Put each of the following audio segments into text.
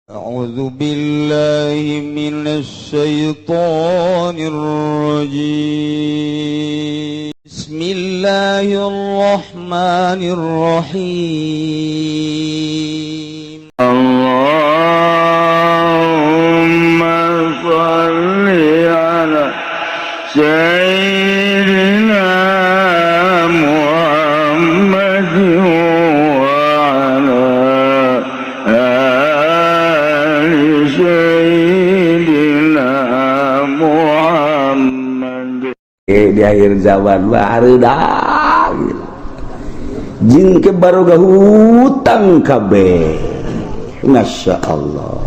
أعوذ بالله من الشيطان الرجيم. بسم الله الرحمن الرحيم. اللهم صل على سيدنا محمد وعلى آل سيدنا محمد. Di akhir zaman baru jing ke baroga hutang kabeh. Masya Allah.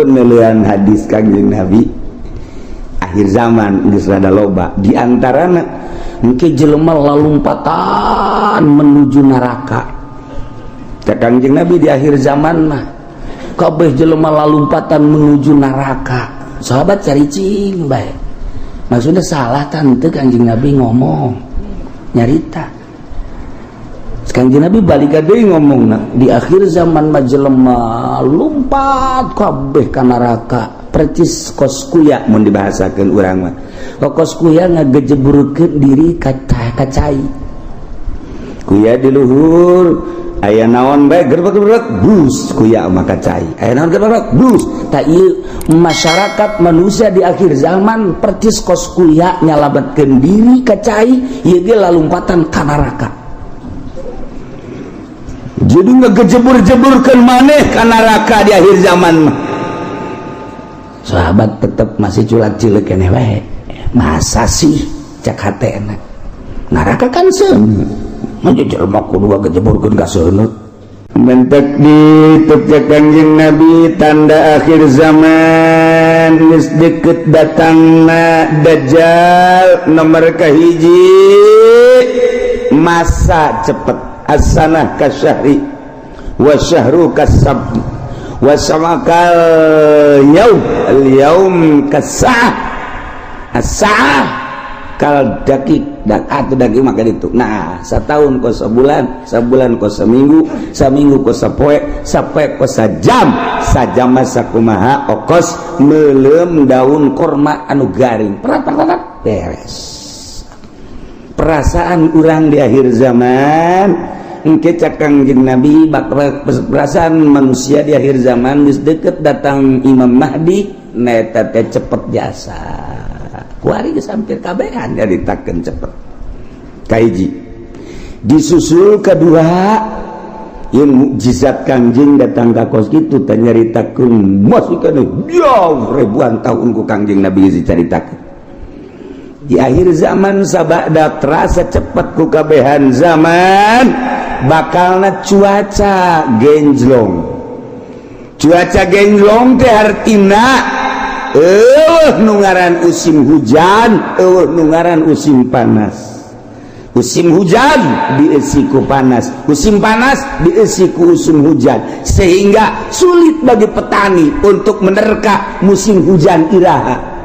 Melian hadis Kangjeng Nabi akhir zaman geus rada loba, di antarana engke jelema lalumpatan menuju neraka. Cek Kangjeng Nabi, di akhir zaman mah kabeh jelema lalumpatan menuju neraka. Sahabat caricing bae, maksudnya salah tante Kangjeng Nabi ngomong nyarita. Kangjeng Nabi balik deui ngomong nah, di akhir zaman mah jelema lumpat kabeh ka neraka percis kos kuya. Mun dibahasakeun urang mah kos kuya ngagejeburkeun diri ka cai, kuya di luhur aya naon bae gerbek-gerbek bus, kuya mah ka cai aya naon gerbek bus. Tak ieu masyarakat manusia di akhir zaman percis kos kuya nyalametkeun diri ka cai, ieu ge lalumpatan ka neraka. Jadi ngegejebur-jeburkeun maneh ka neraka di akhir zaman mah. Sahabat tetep masih culak-cilik keneh wae, masa sih, cek hatena, neraka kan seuneu, mah jelema kudu ngagejeburkeun ka seuneu. Mentek di Kangjeng Nabi, tanda akhir zaman geus deket datangna Dajjal, nomor kahiji masa cepet, as-sanah kasyahri wa syahru kasab wa samakal yaum al yaum kasah as-sa'ah kal dakik dan atau dakik maka itu. Nah, setahun kos sebulan, sebulan kos seminggu, seminggu kos sapoe, sapoe kos sajam, sajam masa kumaha okos melem daun korma anu garing, perat perat beres. Perasaan urang di akhir zaman engke, cak Kangjeng Nabi, bakal perasaan manusia di akhir zaman geus deket datang Imam Mahdi neta teh cepet jasa. Kuari geus hampir kabehan nyaritakeun cepet. Kahiji disusul kedua yang mukjizat Kangjeng datang ka kos kitu teh nyaritakeun masih kana jauh ribuan tahun ku Kangjeng Nabi dicaritakeun. Di akhir zaman sabada terasa cepet ku kabehan zaman, bakalna cuaca genjlong. Cuaca genjlong teh artina eueuh nu ngaran musim hujan, eueuh nu ngaran musim panas. Musim hujan diisi ku panas, musim panas diisi ku musim hujan, sehingga sulit bagi petani untuk menerka musim hujan iraha,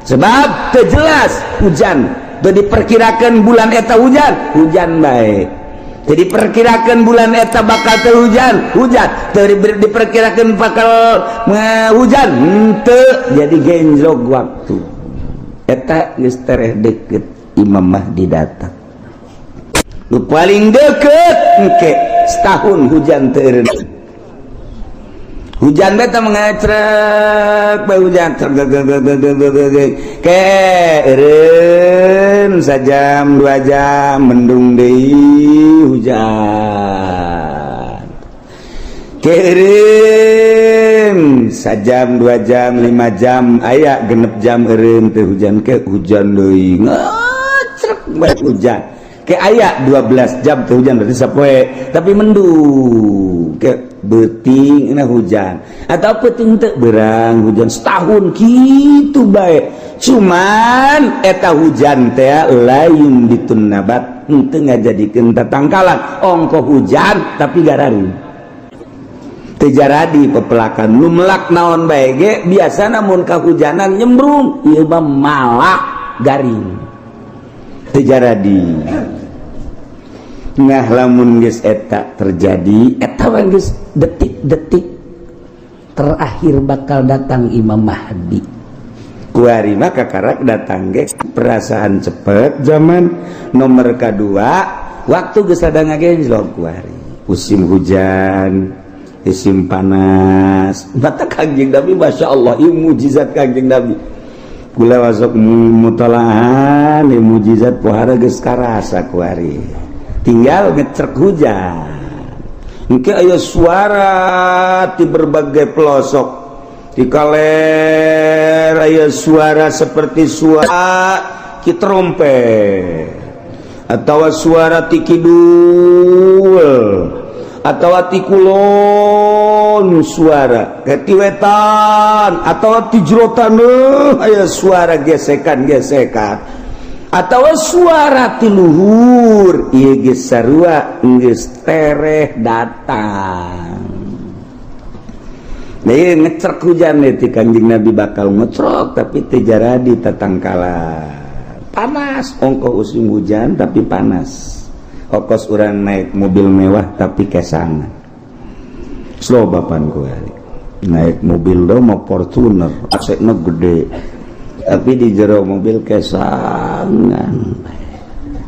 sebab jelas hujan. Jadi diperkirakan bulan eta hujan, hujan baik. Jadi perkirakan bulan eta bakal terhujan, hujan. Jadi diperkirakan bakal hujan henteu, jadi genjlok waktu. Eta geus tereh deket Imam Mahdi datang. Nu paling deket engke setahun hujan teu, hujan beta mengecrek bae, hujan ke eureun sajam 2 jam, mendung deui, hujan ke eureun sajam 2 jam, 5 jam, aya 6 jam eureun teu hujan, ke hujan deui, ngecrek bae hujan, ke aya 12 jam teu hujan, berarti sapoe tapi mendung, ke beuting na hujan atau peuting teu berang hujan. Setahun gitu bae, cuman eta hujan teh lain ditun nabat, henteu ngajadikeun tatangkalan. Ongko hujan tapi gararing, teu jaradi pepelakan. Nu melak naon bae ge biasa namun kahujanan nyembrung, ieu mah malah garing, teu jaradi. Nah, lamun geus eta terjadi, eta mah geus detik-detik. Terakhir bakal datang Imam Mahdi. Kuari mah kakarak datang ge perasaan cepet zaman. Nomor kedua waktu geus rada ngagenjlok kuari musim hujan, musim panas. Mata Kangjeng Nabi, Masya Allah, ieu mujizat Kangjeng Nabi. Kula masuk mutolahan ieu mujizat pohara geus karasa kuari. Tinggal ngecrek hujan. Engke aya suara di berbagai pelosok. Di kaler aya suara seperti suara ki trompet atau suara ti kidul atau ti kulon, suara ke ti wetan atau ti jero taneuh aya suara gesekan-gesekan atau suara ti luhur. Ieu geus sarua geus tereh datang. Nah, ieu ngecrek hujan ti Kangjeng Nabi bakal ngecrok tapi teu jaradi tatangkalan. Panas ongkoh musim hujan tapi panas. Okos urang naik mobil mewah tapi kesangan. Slow bapan kuari. Naik mobil do mau Fortuner, AC-na gede. Tapi di jero mobil kesangan.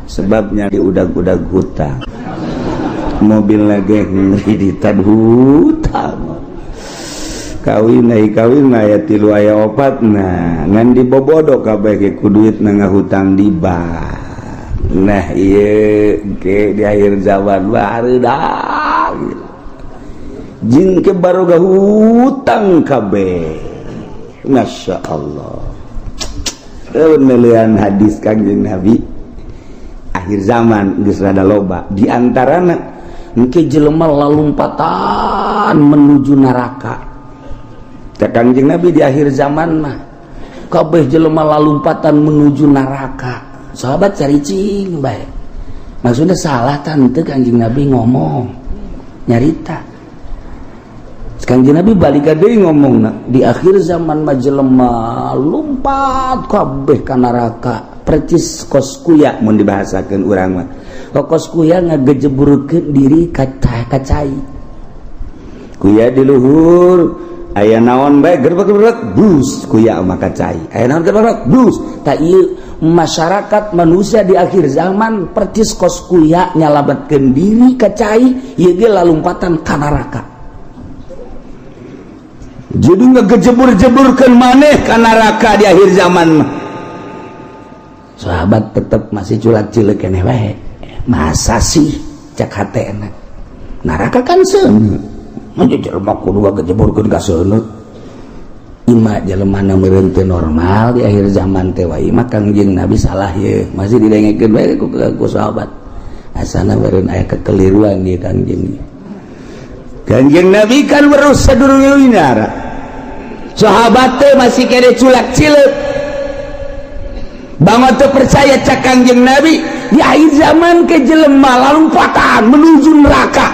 Sebabnya di udag-udag hutang. Mobil lagi ngreditan hutang. Kawin naik kawin aya tilu aya opat nah ngan dibobodo kabeh ge ku duit na ngahutang di bank. Nah ieu ge di akhir zaman barudak jin ke baroga hutang kabeh. Masya Allah. Melian hadis Kangjeng Nabi akhir zaman geus rada loba di antarana engke jelema lalumpatan menuju neraka. Kangjeng Nabi di akhir zaman mah kabeh jelema lalumpatan menuju neraka. Sahabat caricing bae. Maksudnya salah tante Kangjeng Nabi ngomong nyarita. Kangjeng Nabi balik deui ngomongna di akhir zaman mah jelema lumpat kabeh ka neraka. Percis kos kuya mun dibahasakeun urang mah. Kos kuya ngagejeburkeun diri ka cai. Kuya di luhur aya naon bae gerbek-gerbek bus kuya mah ka cai. Aya naon gerbek bus. Ta ieu masyarakat manusia di akhir zaman percis kos kuya nyalametkeun diri ka cai, ieu ge lalumpatan ka neraka. Jadi ngegejebur-jeburkeun maneh ka neraka di akhir zaman mah. Sahabat tetep masih culak-cileuk keneh wae. Masa sih cek hatena. Neraka kan seuneu. Mun jelema kudu ngagejeburkeun ka seuneu. Ima jelema na meureun teu normal di akhir zaman teh wae mah Kangjeng Nabi salah ye. Masih didengekeun wae ku sahabat. Asana meureun aya kekeliruan di Kangjeng. Kangjeng Nabi kan weruh sadurunge winara. Sahabat teh masih kene culak-cileuk. Bangun teu percaya cak Kangjeng Nabi di akhir zaman ke jelema lalumpatan menuju neraka.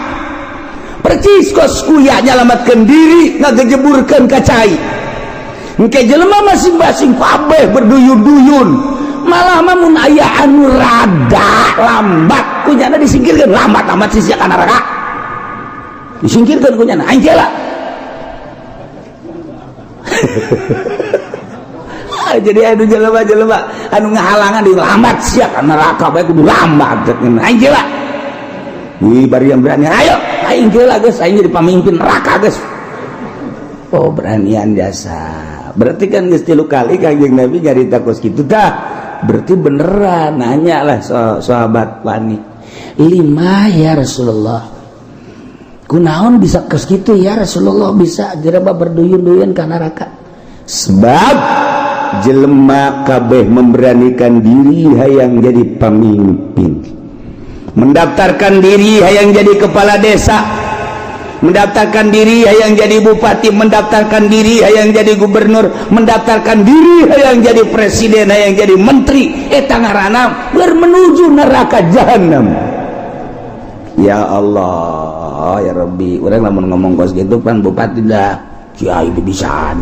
Percis kos kuya nyalametkeun diri ngagejeburkeun ka cai. Engke jelema masing-masing kabeh berduyun-duyun. Malah mah mun aya anu rada lambat kunyana disingkirkeun, lambat amat sisia ka neraka. Disingkirkeun kunyana aing lah. Jadi anu jelema-jelema anu ngahalangan di lambat sia ka neraka bae kudu lambat aing lah. Wih bari yang berani ayo aing geula geus aing jadi pamimpin neraka geus. Oh beranian jasa. Berarti kan geus 3 kali Kangjeng Nabi nyarita kos kitu tah. Berarti beneran nanya lah sahabat wani. Lima ya Rasulullah. Kunaon bisa kos kitu ya Rasulullah bisa jelema berduyun-duyun ka neraka. Sebab jelema kabeh memberanikan diri hayang jadi pamimpin. Mendaftarkan diri hayang jadi kepala desa, mendaftarkan diri hayang jadi bupati, mendaftarkan diri hayang jadi gubernur, mendaftarkan diri hayang jadi presiden, hayang jadi menteri. Eta ngaranna menuju neraka jahanam. Ya Allah, ya Rabbi, urang lamun ngomong kos gitu pan bupati dah kiai bisa.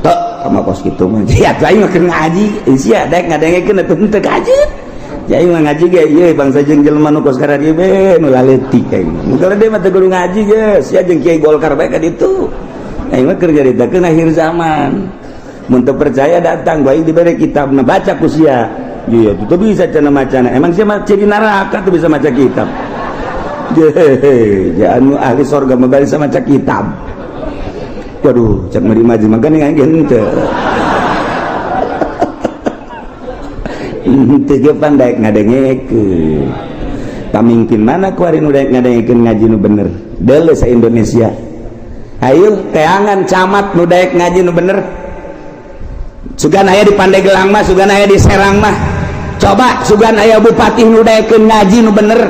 Tok sama kos gitu mah. Ya aing mah keur ngaji, sia daek ngadengekeun atuh henteu kaji. Ya ieu mah ngaji ge ieu bangsa jeung jelema nu kos kararieu be nu laletik aing. Mun dia mah teu kudu ngaji geus, sia jeung kiai Golkar bae ka ditu. Aing mah keur nyaritakeun akhir zaman. Mun teu percaya datang bae dibere kitabna baca ku sia. Iya, itu bisa cenah macana. Emang sia mah ciri neraka tuh bisa maca kitab. Hehehe, anu ahli sorga mah bisa maca kitab. Waduh, cak mari maju makane aing henteu. Henteu ge pan daek ngadengekeun. Pamimpin mana kuari nu daek ngadengekeun ngaji nu bener? Deuleu sa Indonesia. Ayo teangan camat nu daek ngaji nu bener. Sugan aya di Pandeglang mah, sugan aya di Serang mah. Coba sugan aya bupati nu daekeun ngaji nu bener.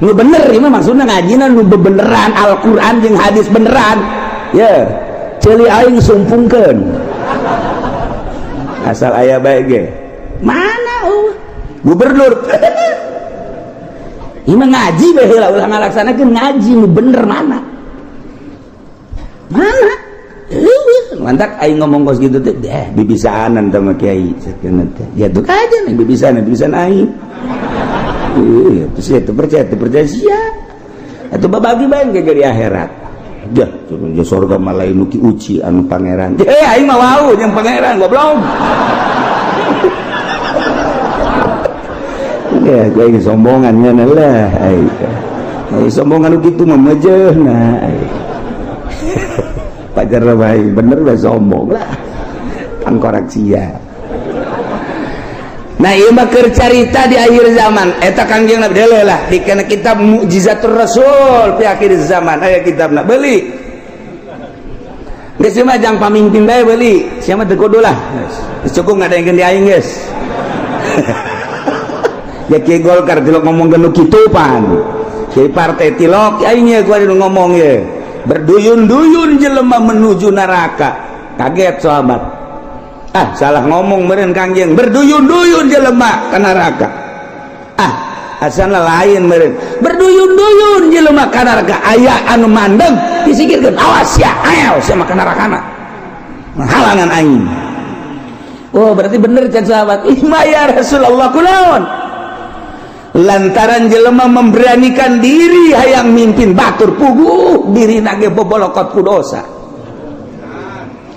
Nu bener ieu mah maksudna ngajina nu bebeneran Al-Qur'an jeung hadis beneran. Ye, ceuli aing sumpungkeun. Asal aya bae ge. Mana gubernur? Ieu mah ngaji bae heula ulah ngalaksanakeun ngaji nu bener mana? Mana? Mantak aing ngomong kos gitu teh, deh bibisaanan teh mah kiai sakeuna teh. Ya tuh aja nih bibisaanan, bibisaan aing. Iya, terus ya percaya sia. Atuh babagi bae ge di akhirat. Dah, turun surga mah lain nu ki uci anu pangeran. Eh aing mah wau jeung pangeran goblok. Ya, gue ini sombongan nya lah. Ai sombongan kitu mah mejeuna. Pacar bae bener bae sombong lah. Tangkorak sia. Nah ieu mah keur carita di akhir zaman eta Kangjeng Nabi deuleu lah di kana kitab Mukjizatur Rasul fi akhir zaman aya kitabna beuli. Geus mah jang pamimpin bae beuli, sia mah teu kudu lah. Geus cukup ngadengkeun di aing geus. Ya kiai Golkar tilok ngomong nu kitu pan. Kiai partai tilok aing ye gua nu ngomong ye. Berduyun-duyun jelema menuju neraka. Kaget sahabat. Ah salah ngomong meureun Kangjeng, berduyun-duyun jelema ka neraka. Ah asana lain meureun, berduyun-duyun jelema ka neraka aya anu mandeg disikirkeun, awas ya ayo sama ka nerakana. Halangan aing. Oh berarti bener cek sahabat. Ima ya Rasulullah kunaon? Lantaran jelema memberanikan diri hayang mimpin batur puguh dirina ge bobolokot ku dosa.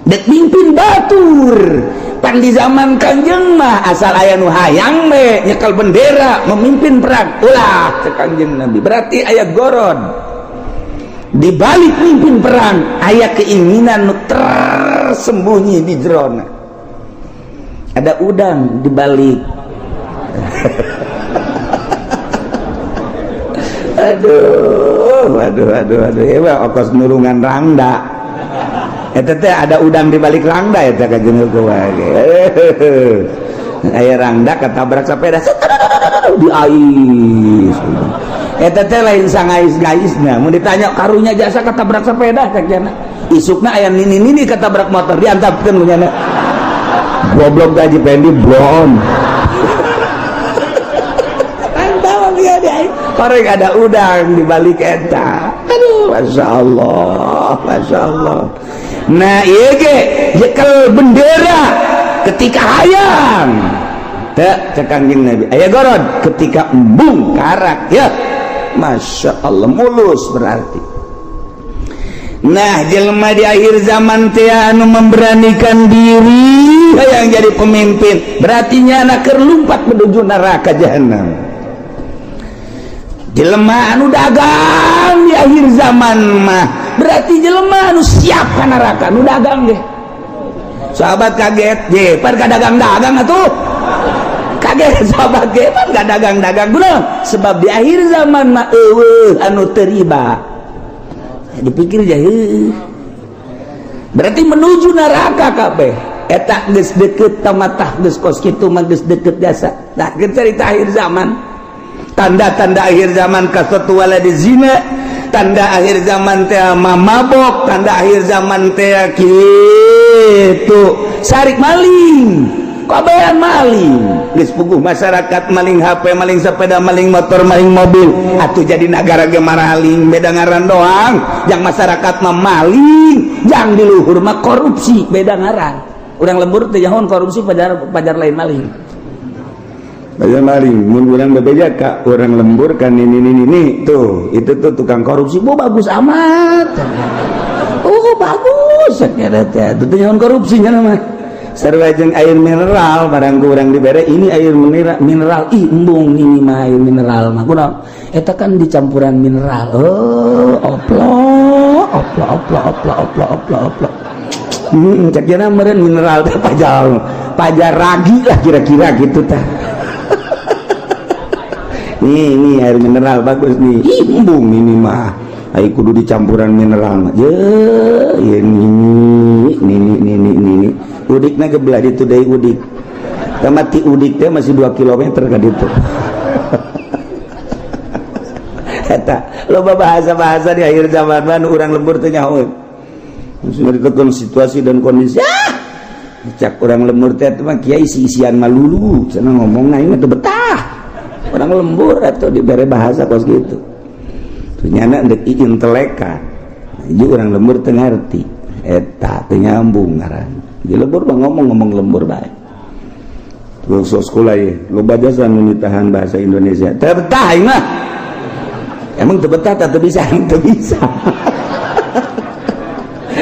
Dek mimpin batur pan di zaman Kangjeng mah asal aya nu hayang we nyekel bendera memimpin perang ulah cek Kangjeng Nabi berarti aya goron di balik mimpin perang aya keinginan nu tersembunyi di jerona ada udang di balik. Aduh aduh aduh aduh ewa okos nurungan rangda. Eta teh ada udang di balik rangda eta ka jeung kumaha. Aya rangda ketabrak sepeda di ais. Eta teh lain sangais-gaisna. Mun ditanya karunya jasa ketabrak sepeda cek cenah. Isukna aya nini-nini ketabrak motor diantapkeun ku nya. Goblok gaji pendi blon. Antau dia di ais. Korek ada udang di balik eta. Aduh, Masya Allah, Masya Allah. Nah ieu ge nyekel bendera ketika hayang teu cek Kangjeng Nabi aya gorod ketika embung karak ya Masya Allah mulus berarti. Nah jelema di akhir zaman teh anu memberanikan diri hayang jadi pemimpin berarti nyana keur lumpat menuju neraka jahanam. Jelema anu dagang di akhir zaman mah berarti jelema anu siap ka neraka nu dagang ge. Sahabat kaget, je pan ka dagang-dagang atuh. Kaget sahabat ge pan ka dagang-dagang kunaon? Sebab di akhir zaman mah eueuh anu teu riba. Dipikir je heuh. Berarti menuju neraka kabeh. Eta geus deukeut tamatah geus kos kitu mah geus deukeut jasa. Nah, geus carita akhir zaman. Tanda-tanda akhir zaman kasatu waladi zina, tanda akhir zaman teh mabok, tanda akhir zaman teh kitu sarik maling, kabehan maling. Geus puguh masyarakat maling HP, maling sepeda, maling motor, maling mobil. Atuh jadi nagara ge maraling, beda ngaran doang. Yang masyarakat mah maling, yang di luhur mah korupsi, beda ngaran. Urang lembur teh jahon korupsi pajar lain maling. Baca maling, mun urang bebeja ka orang lembur kan ini tuh, itu tuh tukang korupsi, oh bagus amat. Oh bagus, kira teh. Itu teh korupsinya mah. Sarua jeung air mineral barang ku urang dibere ini air mineral, mineral ih embung ini mah air mineral mah. Kunaon? Eta kan dicampuran mineral. Oh, oplo, oplo, oplo, oplo, oplo, oplo, oplo. Cek jana meureun mineral teh pajal, pajar ragi lah kira-kira gitu tah. Nih, ini air mineral bagus nih. Ih, embung ini mah. Ai kudu dicampuran mineral mah. Je, ini. Udikna ge belah ditu deui udik. Tamati udik teh masih 2 km ka ditu. Eta loba bahasa-bahasa di akhir zaman mah nu urang lembur teh nyaho. Sudah situasi dan kondisi. Ah! Cak urang lembur teh mah kiai isi-isian malulu, cenah ngomong aing mah teu betah. Orang lembur atau diberi bahasa kos gitu. Ternyata ndek inteleka. Jadi orang lembur teu ngarti. Eta teu nyambung ngaran. Di lembur mah ngomong-ngomong lembur bae. Terus sekolah ye, loba jasa nu nitahan bahasa Indonesia. Teu betah aing mah. Emang teu betah teu bisa, teu bisa.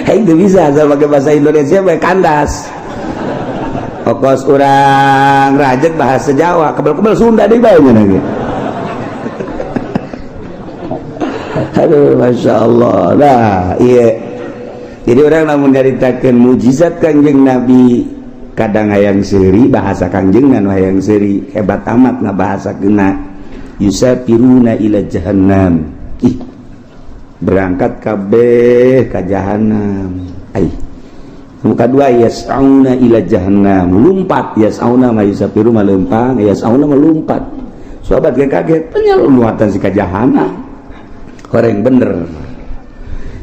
Aing teu bisa asal pakai bahasa Indonesia bae kandas. Okos urang rajek bahasa Jawa, kebel-kebel Sunda deui bae nya ge. Aduh, Masya Allah. Nah, iya. Jadi orang lamun nyaritakeun mujizat Kangjeng Nabi, kadang hayang seuri bahasa Kangjeng nu hayang seuri hebat amat ngabahasakeunna. Yusafiruna ila jahannam. Ih, berangkat kabeh ka jahannam. Ai. Muka dua yas'auna ila jahannam, lumpat yas'auna ma yusafiru malempang, yas'auna melumpat. Sahabat ge kaget, penyeluatan si ka jahannam. Horeng bener.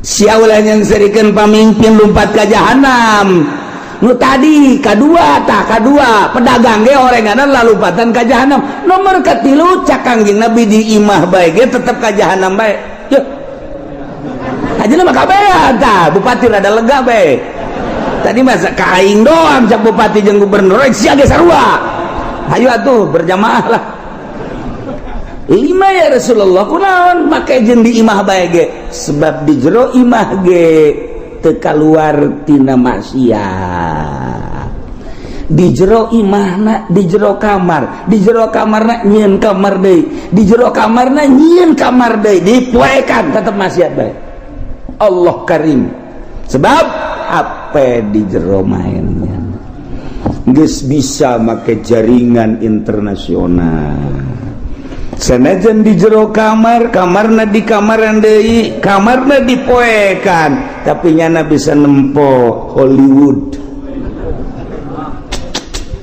Sia ulah yang serikeun pamimpin lumpat ka jahannam. Nu tadi kadua tah kadua pedagang ge orenganan lalumpatan ka jahannam. Nomor katilu cak Kangjeng Nabi di imah bae ge tetep ka jahannam bae. Yeuh. Ajeuna mah kabehan tah, bupati rada lega bae. Tadi masa ka aing doang cak bupati jeung gubernur rek sia ge sarua. Hayu atuh berjamaah lah. Lima ya Rasulullah kunaon make jeung di imah bae ge sebab di jero imah ge teu kaluar tina maksiat. Di jero imahna di jero kamar, di jero kamarna nyieun kamar deui, di jero kamarna nyieun kamar deui, dipoekan tetep maksiat bae. Allah Karim. Sebab apa di jero mainnya geus bisa make jaringan internasional. Sanajan di jero kamar, kamarna di kamaran deui, kamarna dipoekan, tapi nyana bisa nempo Hollywood.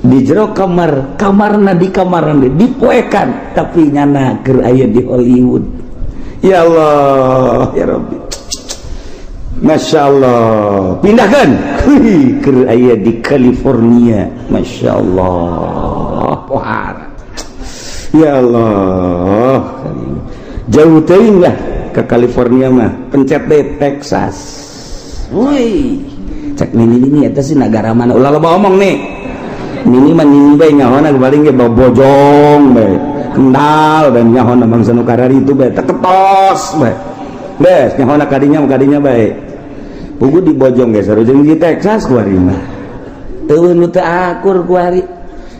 Di jero kamar, kamarna di kamaran deui dipoekan, tapi nyana keur aya di Hollywood. Ya Allah, ya Rabbi. Masya Allah, pindahkan ke aya di California. Masya Allah, pohara. Ya Allah, jauh teuing lah ke California mah, pencet deh Texas. Woi, cek nini nini eta sih negara mana? Ulah loba omong nih. Nini mah nini bae nyahona paling ge bojong bae. Kendal bae nyahona bangsa nu karari itu bae teketos bae. Bes nyahona kadinya bae. Pugu di Bojong geus sarua jeung di Texas kuari mah. Eueuh nu teu akur kuari.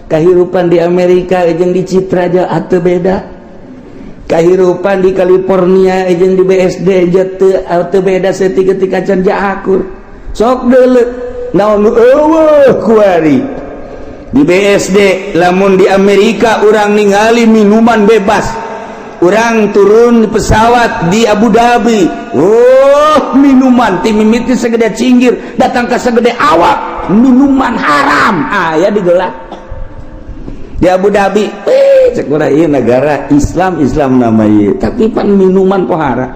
Kahirupan di Amerika jeung di Citra aja atuh beda. Kahirupan di California jeung di BSD aja teu beda saeutik ketika can akur. Sok deuleu naon nu eueuh kuari. Di BSD lamun di Amerika urang ningali minuman bebas. Urang turun di pesawat di Abu Dhabi, oh minuman ti mimiti segede cinggir datang ke segede awak, minuman haram aya digelar di Abu Dhabi. Cek urang ieu negara Islam, Islam nama ieu, tapi pan minuman pohara.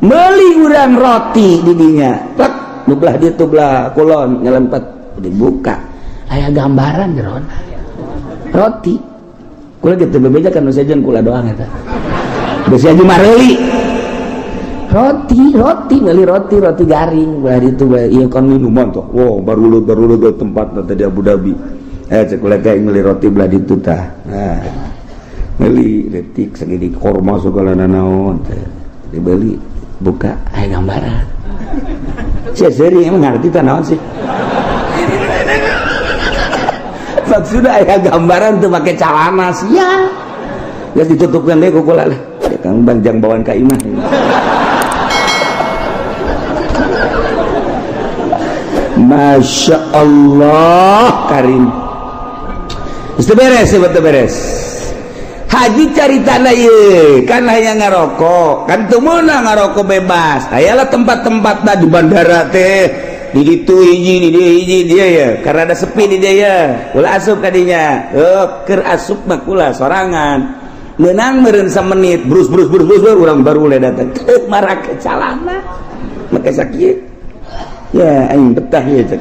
Meuli urang roti di dinya, plek nu belah ditu belah kulon nyelempet dibuka aya gambaran jerona roti. Kula gitu bebeja kan nu sejen kula doang eta. Geus aja mareuli. Roti, roti, meuli roti, roti garing belah ditu ieu kan minuman tuh. Wow, baru lu ke tempat tadi Abu Dhabi. Cek kula teh meuli roti belah ditu tah. Nah, meuli detik segini korma segala nanaon teh. Dibeli buka aya gambaran. Sia seuri emang ngarti tah naon sih? Maksudna aya gambaran teu make calana sia. Geus ditutupkeun deui ku kula lah. Kang bangjang bawaan ka imah. Masya Allah Karim. Geus beres, betul beres. Haji cari tanah ye, kan hanya ngarokok, kan teu meunang ngarokok bebas. Ayalah tempat-tempatna di bandara teh, di ditu hiji, di dieu hiji dia ya, karena ada sepi di dia ya. Ulah asup kadinya. Oh, keur asup mah kula sorangan. Meunang meureun samenit, brus brus brus brus urang baru le datang. Teu marake calana. Make sakieu. Ya aing betah ya cek.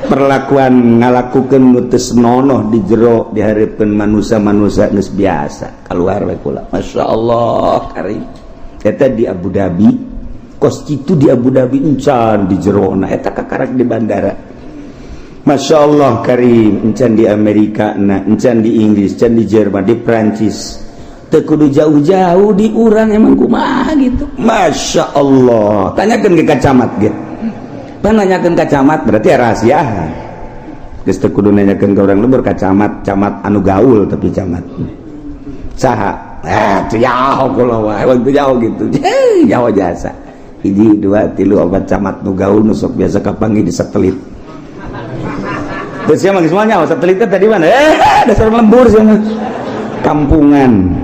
Perlakuan ngalakukeun nu teu senonoh di jero di hareupeun manusia-manusia geus biasa keluar we kula. Masya Allah karim. Eta di Abu Dhabi, kos kitu di Abu Dhabi encan di jerona eta kakarak di bandara. Masya Allah karim, encan di Amerika na, encan di Inggris, encan di Jerman, di Prancis. Teu kudu jauh-jauh di urang emang kumaha gitu. Masya Allah. Tanyakeun ke camat ge. Nanyakeun ka camat berarti ya rahasia. Geus teu kudu nanyakeun ka urang lembur ka camat, camat anu gaul tapi camat. Saha? Teu jauh kula wae, teu jauh gitu. Jauh jasa. Hiji, dua, tilu, opat camat nu gaul nu sok biasa kapanggih di satelit. Terus sia mah geus moal nyaho satelit teh tadi mana? Dasar lembur sia mah. Kampungan.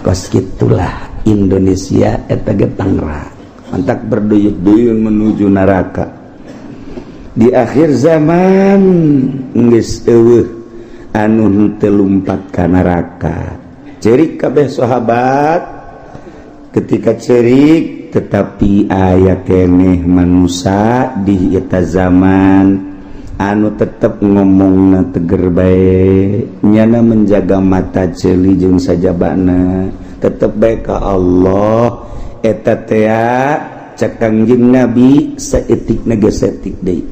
Kos kitulah Indonesia eta ge Tangerang. Mantak berduyun-duyun menuju neraka. Di akhir zaman geus eueuh anu henteu lumpat ka neraka. Cerik kabeh sahabat ketika cerik tetapi aya keneh manusia di eta zaman anu tetep ngomongna teger bae, nyana menjaga mata ceuli jeung sajabana, tetep bae ka Allah. Eta tea cek Kangjeng Nabi saeutik na geus saeutik deui.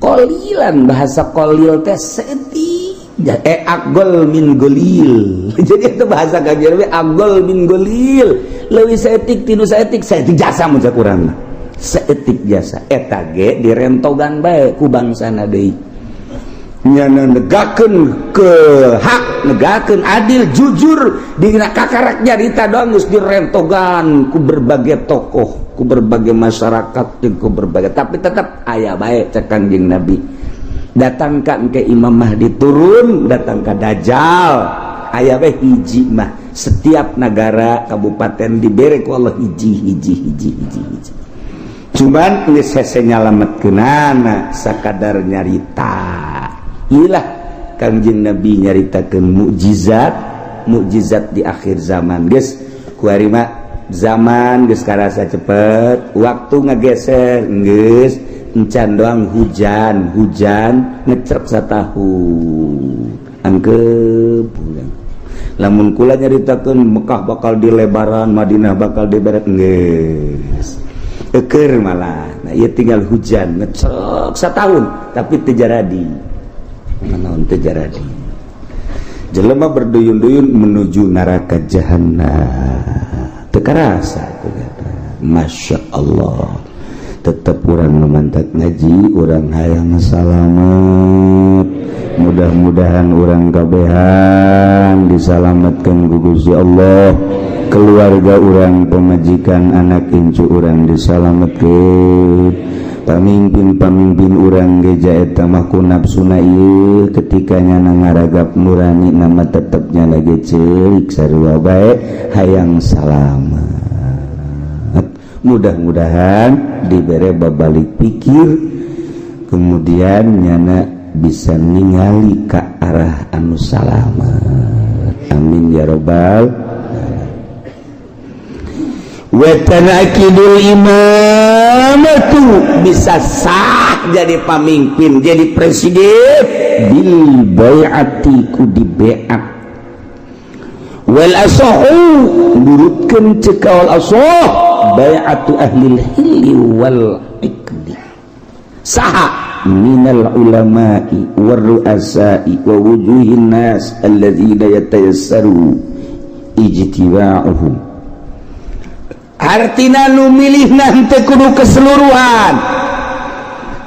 Qalilan bahasa qalil teh saeutik. Agol min golil. Jadi itu bahasa Kangjeng Nabi agol min golil. Leuwih saeutik tinu saeutik, saeutik jasa mun cek urang mah. Saeutik jasa. Eta ge direntogan bae ku bangsana deui. Nyana negakeun ke hak, negakeun adil, jujur dina kakarak nyarita doang geus direntogan ku berbagai tokoh, ku berbagai masyarakat, jeung ku berbagai, tapi tetap aya bae cek Kangjeng Nabi. Datangkan ke Imam Mahdi turun, datang ka Dajjal, aya bae hiji mah. Setiap negara kabupaten dibere ku Allah hiji hiji hiji hiji hiji. Cuman geus hese nyalametkeunana sakadar nyarita. Ilah Kangjeng Nabi nyaritakeun mukjizat, mukjizat di akhir zaman. Geus kuari mah zaman geus karasa cepet, waktu ngageser geus encan doang hujan, hujan ngecrek satahun. Angkep urang. Lamun kula nyaritakeun Mekah bakal dilebaran, Madinah bakal diberet geus. Eukeur malah. Nah, ieu tinggal hujan ngecrek satahun tapi teu jaradi. Naon teu jaradi. Jelema berduyun-duyun menuju neraka jahanam. Teu karasa ternyata. Masya Allah. Tetep urang nu mantak ngaji, urang hayang salamet. Mudah-mudahan urang kabehan disalametkeun ku Gusti Allah. Keluarga urang, pemajikan, anak incu urang disalametkeun. Pamimpin-pamimpin urang geja eta mah ku nafsuna ieu ketika nyana ngaragap nurani nama tetep nyana ge ceurik sarua bae hayang salamet. Mudah-mudahan dibere babalik pikir kemudian nyana bisa ningali ka arah anu salamet. Amin ya robbal. Wa tanakidul imamatu bisa sah jadi pamimpin, jadi presiden bil bai'ati ku di bai'at. Wal asahu nurutkeun cek kaul asah bai'atu ahlil hilli wal iqdi. Saha minal ulama'i warru'asa'i wa wujuhin nas alladzina yatayassaru ijtiba'uhum. Artina nu milih nanti kudu keseluruhan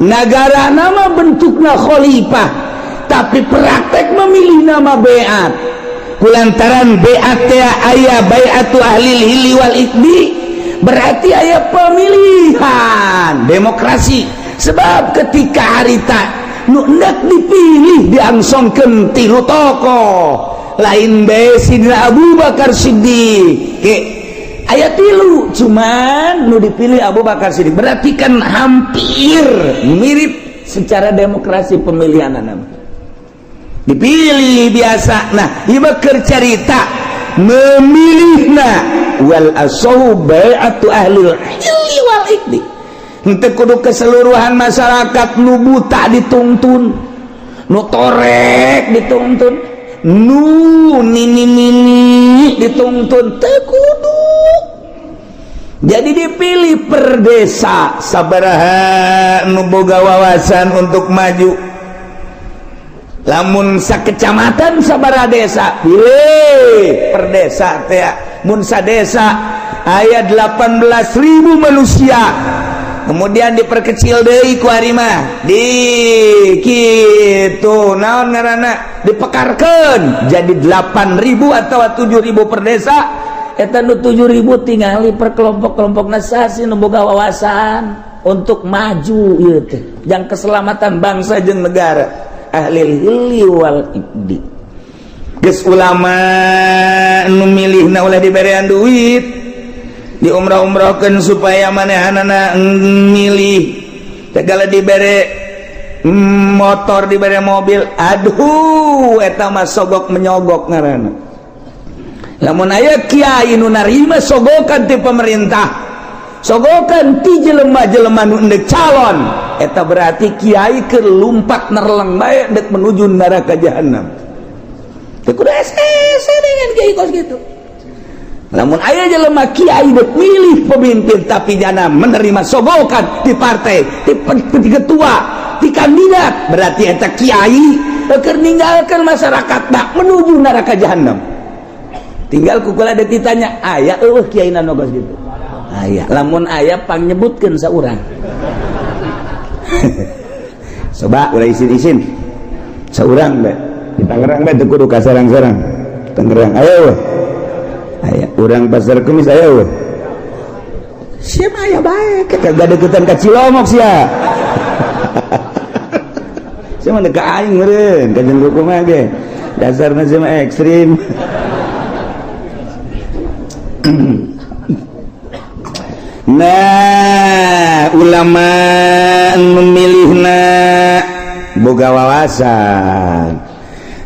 negara nama bentukna khalifah, tapi praktek memilih nama beat kulantaran beat teh aya bai'atu ahli hilli wal iqdi, berarti aya pemilihan demokrasi. Sebab ketika harita nu hendak dipilih diangsongkeun tilu tokoh lain bae Sidina Abu Bakar Siddiq ke aya tilu, cuman nu dipilih Abu Bakar Siddiq, berarti kan hampir mirip secara demokrasi pemilihan nama dipilih biasa. Nah ieu keur carita memilihna wal asahu bai'atu ahli hilli wal iqdi. Henteu kudu keseluruhan masyarakat nu buta dituntun, nu torek dituntun, nu nini nini dituntun, teu kudu. Jadi dipilih per desa sabaraha nu boga wawasan untuk maju. Lamun sakecamatan sabaraha desa, pilih per desa teh. Mun sadesa aya 18.000 manusia, kemudian diperkecil deui ku ari mah di kitu naon ngaranna dipekarkeun jadi 8.000 atau 7.000 per desa. Eta nu 7.000 tingali per kelompok-kelompokna sasi nu boga wawasan untuk maju ieu teh jang keselamatan bangsa jeung negara. Ahli hilli wal iqdi. Geus ulama nu milihna ulah diberean duit, diumrah-umrahkeun supaya manehanana milih. Segala dibere motor, dibere mobil, aduh eta mah sogok menyogok ngaranna. Lamun aya kiai nu narima sogokan ti pemerintah, sogokan ti jelema-jelema nu endek calon, eta berarti kiai keur lumpat nerleng bae dek menuju neraka jahanam. Teu kudu SS dengan kiai kos gitu. Namun aya jelema kiai dek milih pemimpin tapi jana menerima sogokan di partai, di ketua, di kandidat, berarti eta kiai keur ninggalkeun masyarakat dak menuju neraka jahanam. Tinggal kukula dek ditanya, aya eueuh kiai nu kos gitu. Aya, lamun aya pangnyebutkeun saurang. Coba ulah isin-isin. Saurang bae. Di Tangerang bae teu kudu ka sarang-sarang. Tangerang aya eueuh. Aya urang Pasar Kemis aya eueuh. Siapa aya bae kagak deketan ka Cilongok sia. Sia mah ka aing meureun ka jeung kumaha ge. Dasarna sia mah ekstrim. Nah, ulama memilihna boga wawasan.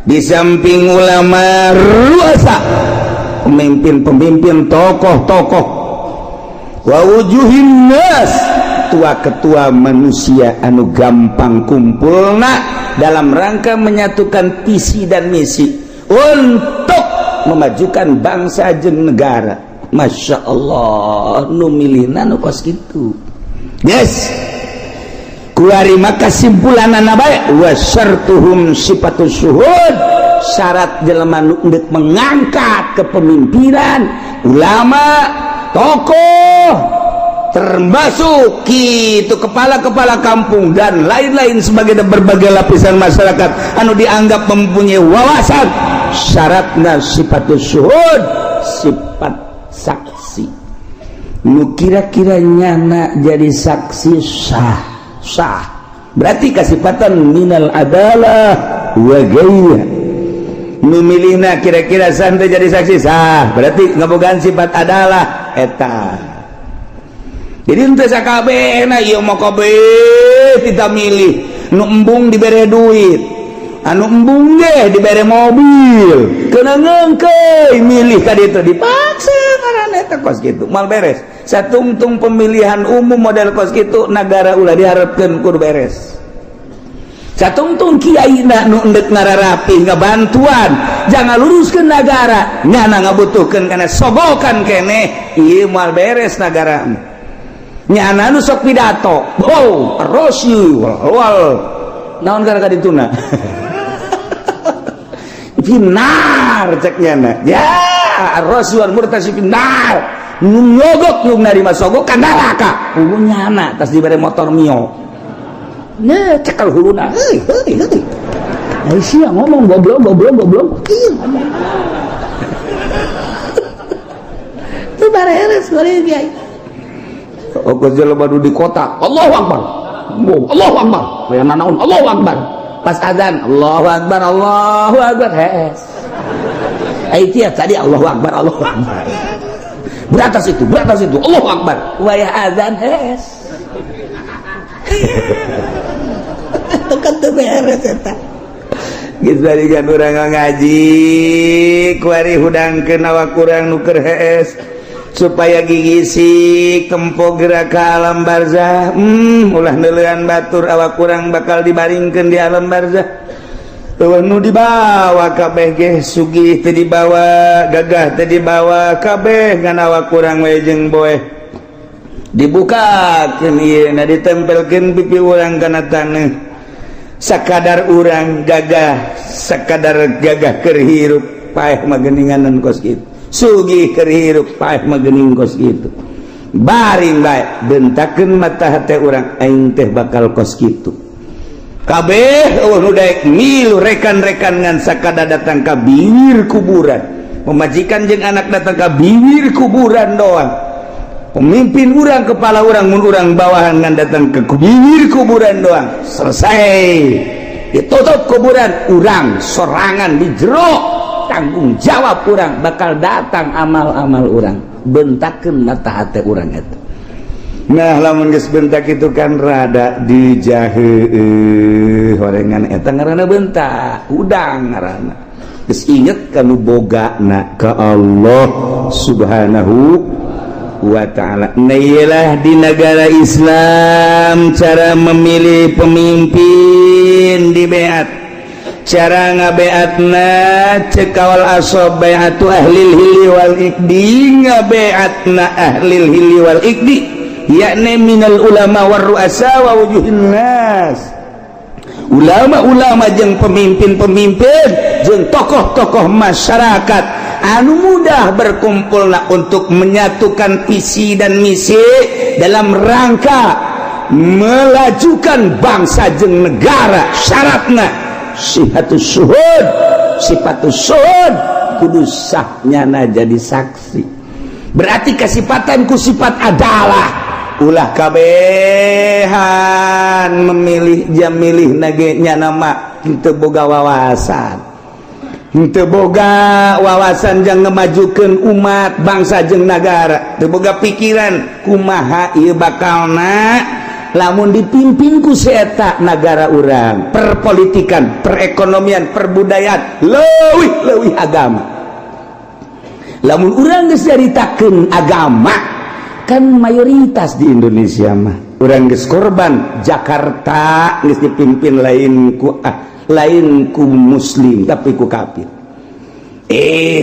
Di samping ulama ruasa, pemimpin-pemimpin, tokoh-tokoh, wa wujuhin nas, ketua-ketua manusia anu gampang kumpulna dalam rangka menyatukan visi dan misi untuk memajukan bangsa jeung negara. Masya Allah, nu milihna nu kos kitu. Yes. Kuari maka kesimpulanana bae wa syartuhum sifatus syuhud, syarat jelema nu endek mengangkat kepemimpinan ulama, tokoh, termasuk itu kepala-kepala kampung dan lain-lain sebagai berbagai lapisan masyarakat anu dianggap mempunyai wawasan, syaratna sifatus syuhud, sifat saksi. Nu kira-kira nyana jadi saksi sah, sah berarti kasifatan minal adalah wa ghairiha. Nu milihna kira-kira santai jadi saksi sah berarti ngabogaan sifat adalah eta. Jadi henteu sakabehna ieu mah kabeh kita milih nu embung dibere duit, anu embung ge dibere mobil, kena ngeungkeuy milih ka ditu dipaksa ngaranna eta kos kitu moal beres. Satungtung pemilihan umum model kos kitu nagara ulah diharapkeun kudu beres. Satungtung kiai na nu endek ngararapi ngabantuan jangan luruskeun nagara, nyana ngabutuhkeun kana sogokan keneh ieu moal beres nagara. Nyana nu sok pidato. Wow, rosyu wal. Naon gara kadituna? Finnar cek nyana. Ya, rosyu wal murtasi finnar. Nu nyogok nu narima sogok ka neraka. Hulu nyana tas dibere motor Mio. Nah, cekel huluna. Heuy, heuy, heuy. Ai sia ngomong goblok goblok goblok. Ih, ngomong. Teu bareres bari kiai. Oke jelema nu di kota, Allahu Akbar. Allahu Akbar. Aya nanaon Allahu Akbar. Pas azan, Allahu Akbar, Allahu Akbar. Hees. Ai tia tadi Allahu Akbar, Allahu Akbar. Beratas itu, Allahu Akbar. Wayah azan hees. Kan teu beres eta. Geus barikan urang ngaji, kuari hudangkeun awak urang nu keur hees. Supaya gigisik tempo gerak ke alam barzah. Ulah neuleuan batur awak kurang bakal dibaringkeun di alam barzah. Eueuh nu dibawa kabeh ge sugih teu dibawa, gagah teu dibawa, kabeh ngan awak kurang we jeung boeh. Dibukakeun ieu na ditempelkeun pipi urang kana taneuh. Sakadar urang gagah, sakadar gagah keur hirup paeh mah geuninganan kos kitu. Sugih keur hirup paeh mah geuning kos kitu. Baring bae bentakeun mata hate urang aing teh bakal kos kitu. Kabeh eueuh nu daek milu rekan-rekan ngan sakada datang ka bibir kuburan. Pemajikan jeung anak datang ka bibir kuburan doang. Pemimpin urang kepala urang mun urang bawahan ngan datang ke bibir kuburan doang. Selesai. Ditutup kuburan urang sorangan di jero. Tanggung jawab urang bakal datang amal-amal urang bentakeun mata hate urang eta. Nah lamun geus bentak itu kan rada dijaheueuh horengan eta ngaranna bentak udang ngaranna. Geus inget ka nu bogana ka Allah Subhanahu wa ta'ala. Nah iyalah di negara Islam cara memilih pemimpin di beat. Cara ngabeatna cek kawal asob bai'atu ahlil hili wal ikdi, ngabeatna ahlil hili wal ikdi yakni minal ulama war ru'asa wa wujuhin nas. Ulama-ulama jeung pemimpin-pemimpin jeung tokoh-tokoh masyarakat anu mudah berkumpulna untuk menyatukan visi dan misi dalam rangka melajukan bangsa jeung negara. Syaratna sifatus syuhud, sifatus syuhud kudu sahnyana jadi saksi. Berarti kesifatan ku sifat adalah ulah kabehan memilih jam milih nage nyana mah henteu boga wawasan, henteu boga wawasan jang ngemajukeun umat bangsa jeung nagara, teu boga pikiran kumaha ieu bakalna lamun dipimpin ku si eta nagara urang, perpolitikan, perekonomian, perbudayaan, leuwih-leuwih agama. Lamun urang geus nyaritakeun agama kan mayoritas di Indonesia mah urang geus korban. Jakarta geus dipimpin lain ku lain ku muslim tapi ku kafir.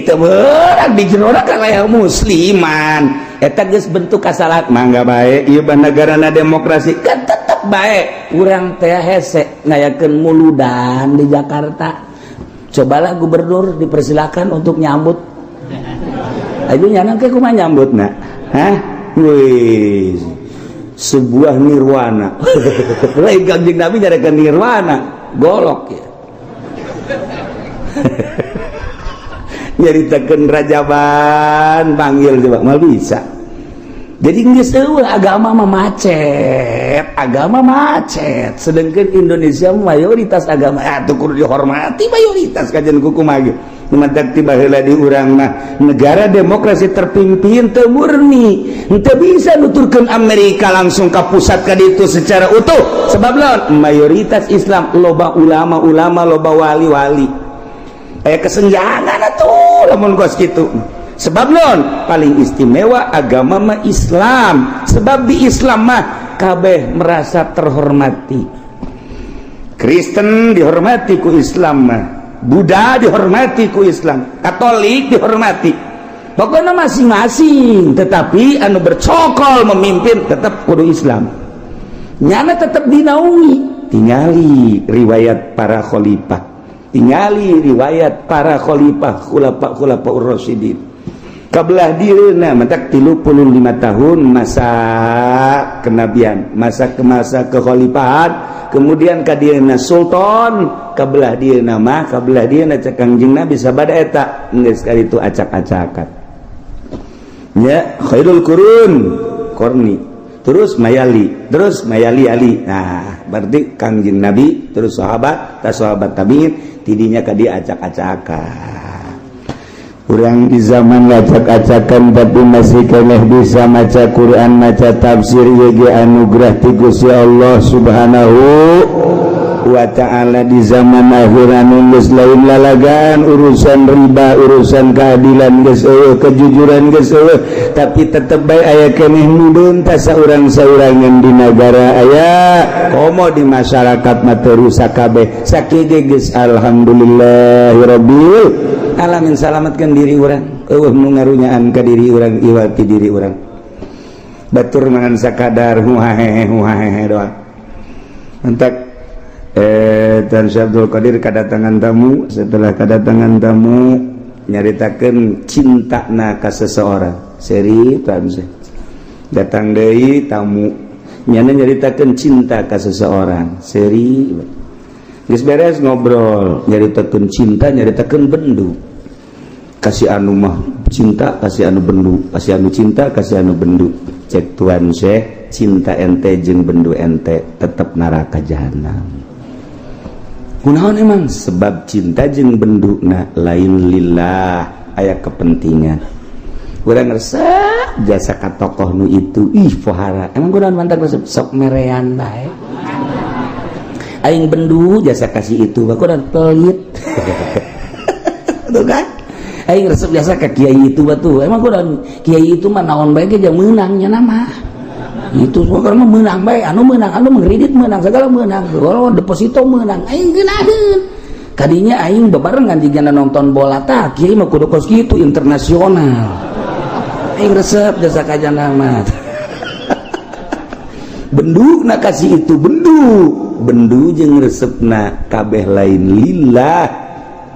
Teu beurang di jero kan aya musliman. Eta geus bentuk kasalahan mangga bae ieu negarana demokrasi kan tetep bae urang teh hese ngayakeun muludan di Jakarta. Cobalah gubernur dipersilakan untuk nyambut. Ayo nyana ke kumaha nyambutna? Hah? Wih, sebuah nirwana. Lain Kanjeng Nabi nyarekan nirwana, golok ya. Nyaritakeun rajaban panggil coba mal bisa. Jadi geus eueuh agama mah macet, agama macet. Sedangkan Indonesia mayoritas agama atuh kudu dihormati mayoritas kajian kumaha ge. Mantak tiba heula di urang mah negara demokrasi terpimpin teu murni, teu bisa nuturkeun Amerika langsung ka pusat ka ditu secara utuh. Sebab lawan mayoritas Islam loba ulama-ulama, loba wali-wali. Aya kesenjangan atuh lamun kos kitu. Sebab non paling istimewa agama mah Islam. Sebab di Islam mah kabeh merasa terhormati. Kristen dihormati ku Islam mah, Buddha dihormati ku Islam, Katolik dihormati. Pokoknya masing-masing, tetapi anu bercokol memimpin tetap kudu Islam. Nyana tetap dinaungi. Tingali riwayat para khalifah, tingali riwayat para khalifah khulafa ur-rasyidin. Kabelah dieuna matak 35 tahun masa kenabian, masa ke masa kekhalifahan, kemudian ka dieuna sultan, kabelah dieuna mah kabelah dieuna cek Kangjeng Nabi sabada eta geus kali itu acak-acakan. Ya, khairul qurun qarni, terus mayali, terus mayali ali. Nah, berarti Kangjeng Nabi terus sahabat, ta sahabat tabiin tidinya ka dia acak-acakan. Urang di zaman acak-acakan tapi masih keneh bisa maca Quran, maca tafsir yg anugerah ti Gusti Allah Subhanahu wa ta'ala. Di zaman akhir anu geus lain lalagan urusan riba, urusan keadilan geus eueuh, kejujuran geus eueuh, tapi tetep bae aya keneh nu beuntas saurang-saurangan di nagara aya, komo di masyarakat mah teu rusak kabeh. Sakieu ge geus alhamdulillahirabbil alamin, salamatkan diri urang, eueuh nu ngarunyaan ka diri urang, iwal ti diri urang. Batur mangan sakadar huhahehe huhahehe doang. Entak Tan Syekh Abdul Qadir kedatangan tamu, setelah kedatangan tamu nyaritakeun cintana ka seseorang. Seri Tan Syekh. Datang deui tamu, nyana nyaritakeun cinta ka seseorang. Seri geus beres ngobrol, nyaritakeun cinta, nyaritakeun bendu. Kasih anu mah cinta, kasih anu bendu, kasih anu cinta, kasih anu bendu. Cek Tuan Syekh, cinta ente jeung bendu ente tetep neraka jahanam. Kunaon emang? Sebab cinta jeung benduna lain lillah, aya kepentingan. Urang resep jasa ka tokoh nu itu, ih pohara. Emang kunaon mantak resep sok merean bae. Aing bendu jasa kasih itu, kunaon pelit. Tuh kan? Aing resep jasa ka kiai itu batu. Emang kunaon kiai itu mah naon bae ge jang meunang nya nama. Itu pokoknya menang bae, anu menang, anu mengkredit menang, segala menang, kalau deposito menang, aing geunaheun. Kadinya aing bebarengan jigana nonton bola tah, kiai mah kudu kos kitu internasional. Aing resep jasa ka jana mah. Bendu na kasih itu bendu, bendu jeung resepna kabeh lain lillah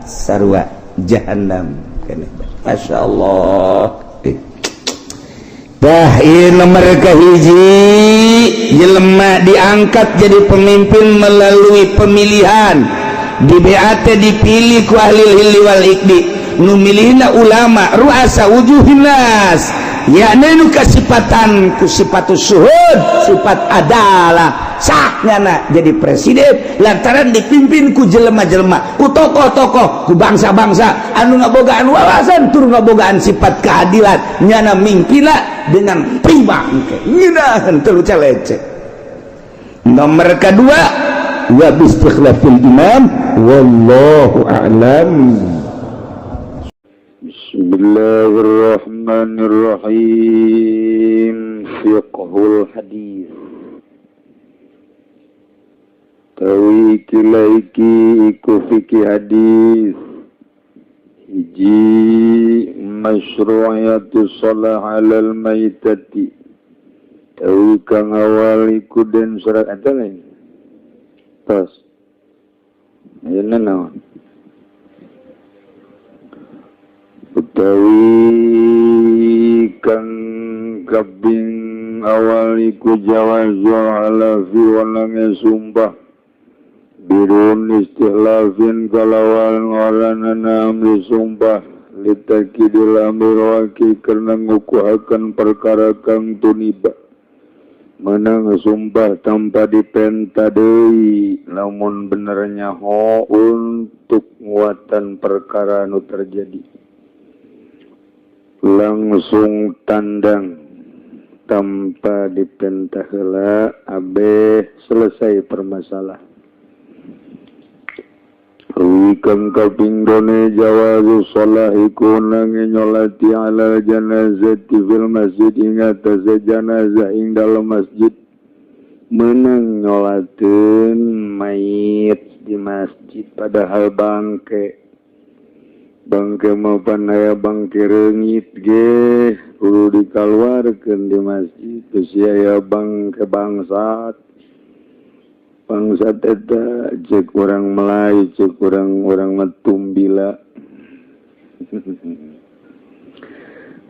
sarua jahannam. Masya Allah. Dah ieu nomor kahiji jelema diangkat jadi pemimpin melalui pemilihan di BAT dipilih ku ahli hilli wal iqdi, nu milihna ulama ruasa wujuhin nas, yakni nu kasipatan ku sifatus syuhud, sifat adalah sahnyana jadi presiden lantaran dipimpin ku jelema-jelema, ku tokoh-tokoh, ku bangsa-bangsa anu ngabogaan wawasan tur ngabogaan sifat keadilan, nyana mingpina dengan prima engke ngeunaheun teu lecek. Nomor kedua wa bistikhlafil imam, wallahu a'lam. Bismillahirrahmanirrahim. Fiqhul hadis. Tawi iki iku fikih hadis. Hiji masyru'iyatu shalah 'alal maitati. Tawi kang awal iku den surat eta lain. Tos. Ayeuna naon? Utawi kang kaping awal iku jawazu ala fi walange sumpah birun istihlafin kalawal ngoranana amri sumpah litakidil amri waki karena ngukuhakan perkara kang tuniba menang sumpah tanpa dipenta deui namun benernya ho untuk nguatan perkara nu terjadi langsung tandang tanpa dipenta heula abeh selesai permasalahan. Wikang kaping done jawazu sholahiku nangi nyolati ala janazati fil masjid ing atase janazah ing dalem masjid menang nyolateun mayit di masjid padahal bangke. Bangke mapan aya bangke reungit ge kudu dikaluarkeun di masjid. Bisi aya bangke bangsat. Bangsat eta cek urang Melayu, cek urang mah tumbila.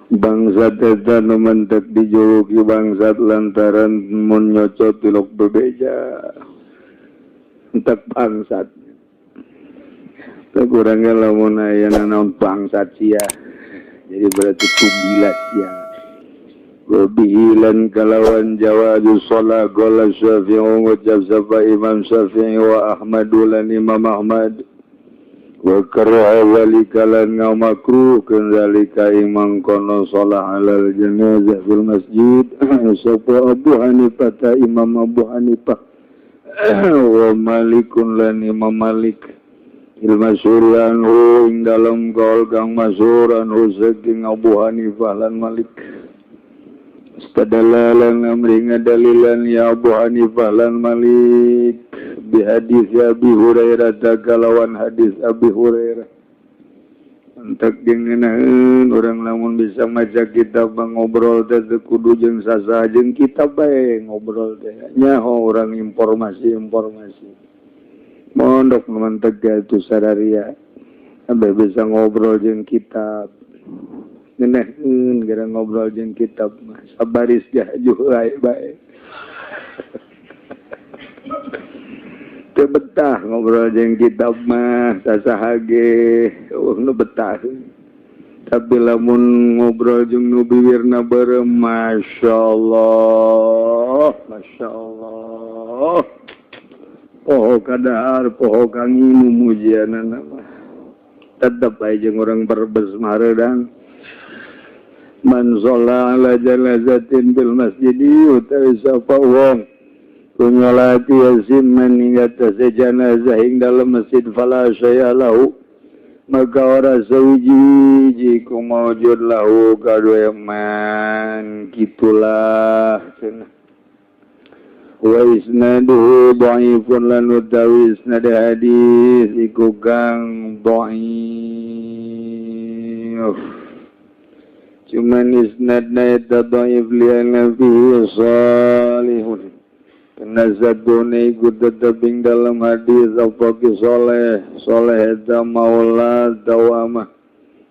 Bangsat eta nu mentek dijuluki bangsat lantaran mun nyocot tilok bebeja. Entek bangsat. Kurangnya lamun aya nanaon bangsat sia. Jadi berarti tumbila sia. Wabihilan kalawan jawazu shalah qala Syafi'i ngucap sapa Imam Syafi'i wa Ahmad lan Imam Ahmad. Wa karaha zalika lan ngamakruh zalika imam kono shalah alal janazah fil masjid sapa Abu Hanifah ta Imam Abu Hanifah wa Malikun lan Imam Malik. Il masyhur anhu ing dalem kaul kang masyhur anhu saking Abu Hanifah lan Malik. Istadalla lan amri ngadalilan ya Abu Hanifah lan Malik bi hadis Abi Hurairah kalawan hadis Abi Hurairah. Entek jeung ngeunaheun urang lamun bisa maca kitab ngobrol teh teu kudu jeung sasaha jeung kitab bae ngobrol teh nyaho urang informasi-informasi. Mondok menteg itu sadaria sampai bisa ngobrol jeung kitab. Ngeuneuheun gara ngobrol jeung kitab mah sabaris jajuh bae. Teu betah ngobrol jeung kitab mah sasaha ge eueuh nu betah. Tapi lamun ngobrol jeung nu biwirna beureum masyaallah, masyaallah. Poho kadahar, poho kanginum mujianana mah. Tetep aja jeung urang Brebes mareudang. Man sholla ala janazatin bil masjidi utawi sapa wong ku nyolati yasin man ing atase janazah ing dalem masjid fala syai'a lahu maka ora sawiji-wiji ku maujud lahu kadue man kitulah cenah. Wa isnaduhu dha'ifun lan utawi isnad hadis iku kang dha'if. Cuman isnadna eta dha'if li'anna fihi salihun. Kana zadune iku tetep ing dalam hadis apa ki soleh, soleh eta maula dawamah.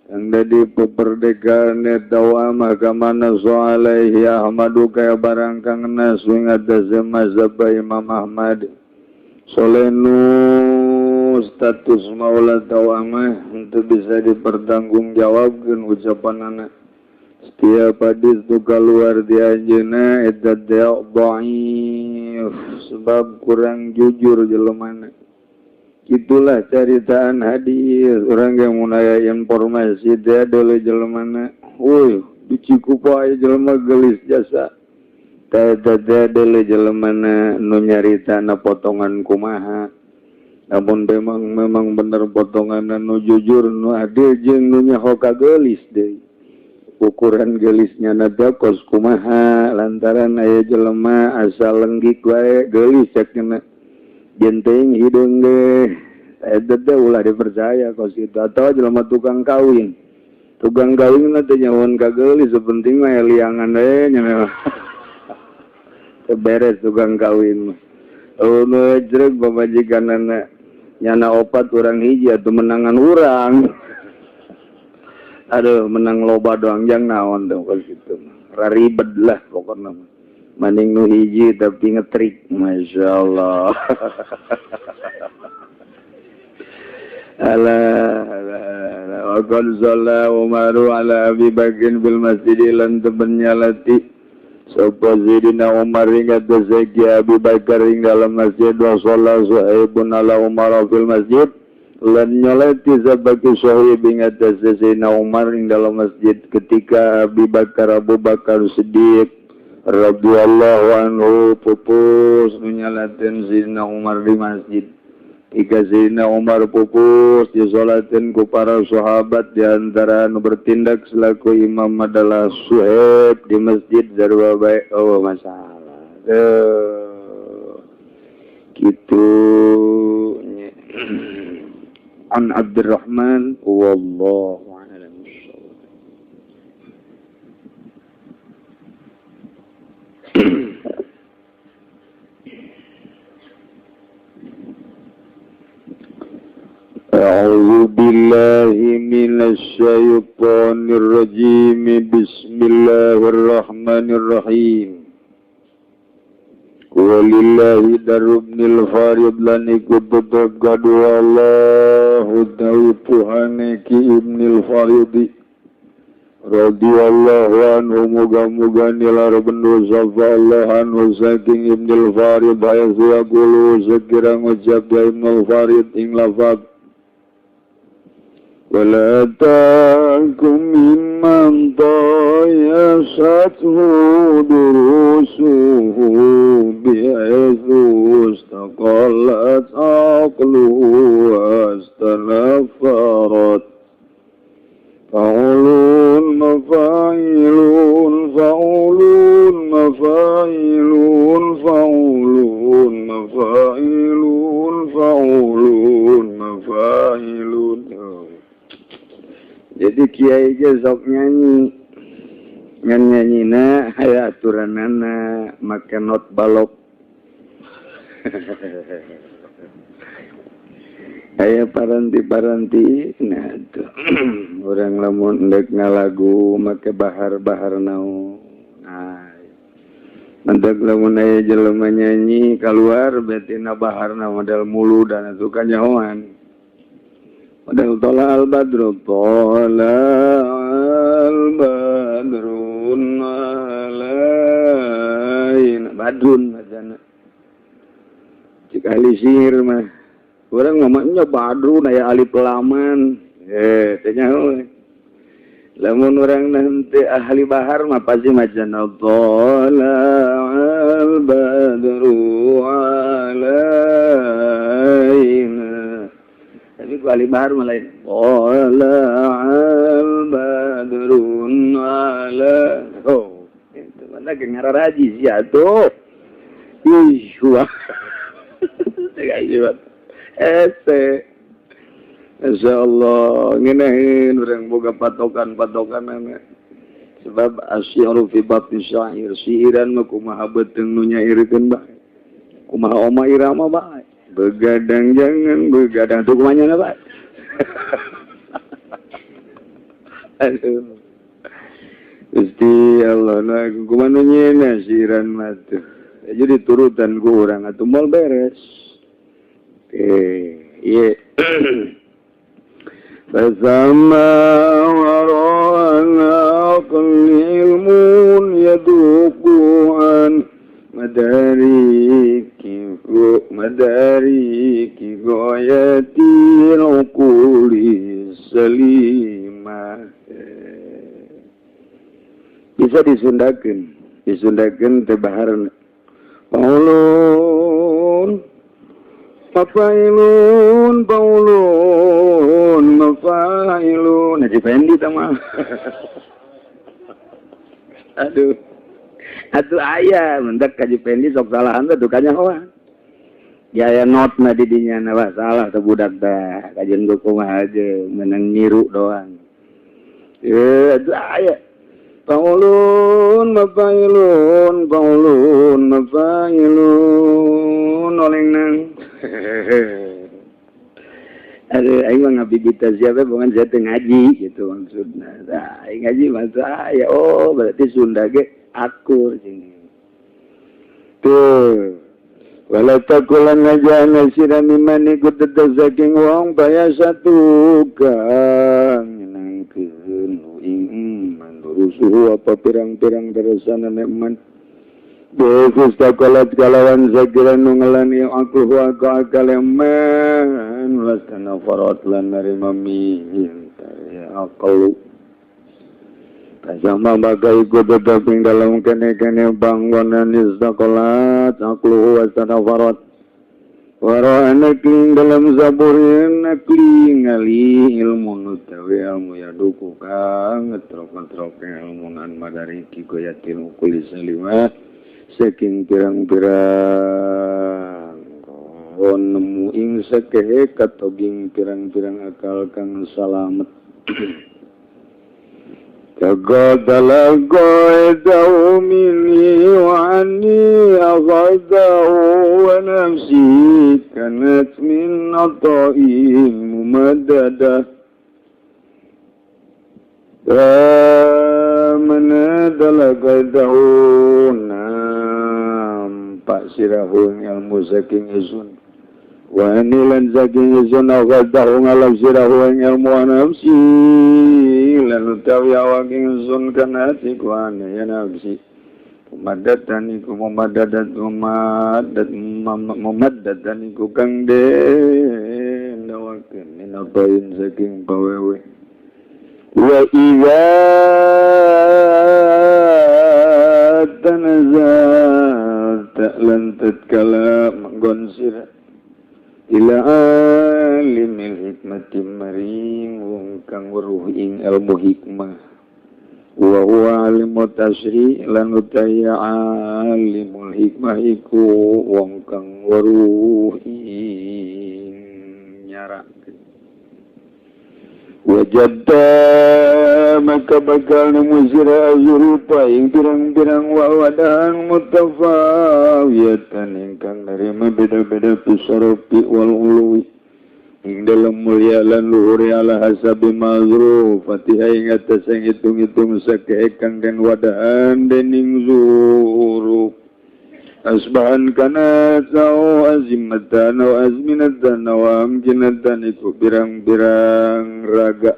Kang dadi peperdekaane dawamah kamana alaihi Ahmadu kaya barang kang nas ing atase mazhab Imam Ahmad. Soleh nu status maula dawamah untuk bisa dipertanggungjawabkeun ucapanana. Setiap hadis tu keluar di anjeunna eta dhaif sebab kurang jujur jelemana. Itulah caritaan hadis orang yang munaya informasi teh deuleu jelemana. Euy, di Cikupa aya jelema geulis jasa. Teh teh deuleu jelemana nu nyaritana potongan kumaha. Namun memang bener potonganna nu jujur nu adil jeung nu nyaho ka geulis deui. Ukuran gelisnya nada kos kumaha lantaran aya jelema asal lenggik wae geulis cek nya jenteng hideung ge eta teh ulah dipercaya kos kitu atau jelema tukang kawin na teh nyahoan ka geulis sepenting mah liangan we nya teu beres tukang kawin mah eueuh nu jreg pamajikanana nyana opat urang hiji atuh menangan urang. Aduh menang loba doang jang naon tuh kos kitu raribet lah pokokna mah maning nu hiji tapi ngetrik masyaallah. Alah wa qad shalla Umaru ala Abi Bakrin bil masjid lan teben nyalati sapa Sayyidina Umar ing atase Abi Bakar ing dalam masjid wa shalla Suhaibun ala Umar fil masjid lan nyolati sabaki Suhaib ing atase Sayyidina Umar ing dalam masjid ketika Abi Bakar Abu Bakar Siddiq radhiyallahu anhu pupus nyalatin Sayyidina Umar di masjid. Ketika Sayyidina Umar pupus disolatin ku para sahabat di antara anu bertindak selaku imam adalah Suhaib di masjid sarua bae. Oh masalah tuh gitu. an Abdurrahman wallahu a'lam bissawab. A'udzu billahi minasy syaithanir rajim. Bismillahirrahmanirrahim. Walillahi darubnil farid lan iku tetep kadua Allahu ta'ala ki Ibnul Faridi radhiyallahu anhu muga-muga nilar bendu sapa Allah anhu saking Ibnul Farid hayu yaqulu sekira ngucap ya Ibnul Farid ing lafaz wala ta'kum mimman tayasathu durusuhu bi'ithu istaqallat aqluhu wastanafarat fa'ulun mafa'ilun fa'ulun mafa'ilun fa'ulun mafa'ilun fa'ulun mafa'ilun. Jadi kiai ge sok nyanyi ngan nyanyina aya aturanana make not balok. Aya paranti-paranti nah tuh. Urang lamun endek ngalagu make bahar-bahar naon. Nah, endek lamun aya jelema nyanyi kaluar betina baharna model mulu dan atuh kanyahoan. Model tola al-badru tola al-badrun alain badrun macana cik ahli sihir mah urang ngomongnya badrun aya alif laman teh nyaho lamun urang nanti ahli bahar mah pasti macana tola al-badru alain. Tapi ku ahli bahar malah al badrun ala oh itu mana ke ngararaji sia tuh ih wah ese insyaallah ngeuneuhin urang boga patokan-patokan sebab asyiru fi batni syair siiran mah kumaha beuteung nu nyairkeun bae kumaha oma irama bae. Begadang jangan begadang tuh kumanya apa? Aduh. Gusti Allah nah kumana nyeuna siran mah tuh. Jadi turutan ku urang atuh moal beres. Ieu. Fasama warana ilmun yaduku an madariki madariki goyatil uquli salima. Bisa disundakeun, disundakeun teh baharna. Paulun mafailun paulun mafailun. Haji Fendi tah mah. Aduh. Atuh aya mendak Haji Fendi sok salahan teh dukanya hoa. Jaya not na di dinya na wah salah teh budak teh kajian gua kumaha aja menang niru doang. Atuh aya. Paulun mafailun paulun mafailun oleng nang. Aduh aing mah ngabibita siapa bukan saya teh ngaji gitu maksudna. Nah, aing ngaji maksud aya oh berarti Sunda ge akur sini. Tuh. Wala takulan ngajana sira mimman iku tetep saking wong baya satu kang nyenengkeun ing iman rusuh apa pirang-pirang terusan iman. Bekus takolat kalawan sakira nu ngelani aku wa akal iman lastana farot lan narima minta ya aqlu. Sama bagai iku tetap ing dalam kene-kene bangunan istakolat akluhu wastanafarat wara anakling dalam zaburin nakli ngali ilmu nutawi ilmu yaduku kang ngetrok-ngetrok ilmu an madariki goyatil ukuli salimah saking pirang-pirang Saha nemu ing sakehe katoging pirang-pirang akal kang salamet. Tagadala qaidau minni wa anni aghadahu wa nafsi kanat min ata'in mumaddadah. Manadala qaidahu nampak sirahu ilmu saking isun. Wa anilan saking isun aghadahu ngalap sirahu ilmu wa nafsi lan utawi awak ingsun kana ati ku ane ya nafsi mumaddatan iku mumaddadat mumaddat mumaddatan iku kang den dawakeun minabain saking pawewe wa idza tanazalta lan tatkala manggon sira ila alimil hikmati maring wong kang weruh ing ilmu hikmah wa huwa alimut tasri lan utawi alimul hikmah iku wong kang weruh ing nyarake wajadta maka bakal nemu sira azurupa ing pirang-pirang wawadan mutafawiyatan ingkang nerima beda-beda pisaropi wal uluwi ing dalam mulia lan luhur ala hasabi mazruf Fatihah ing atas yang hitung-hitung sakehe kang den wadahan dening zuruf asbahan kana au azimatan au azminatan au amkinatan iku pirang-pirang raga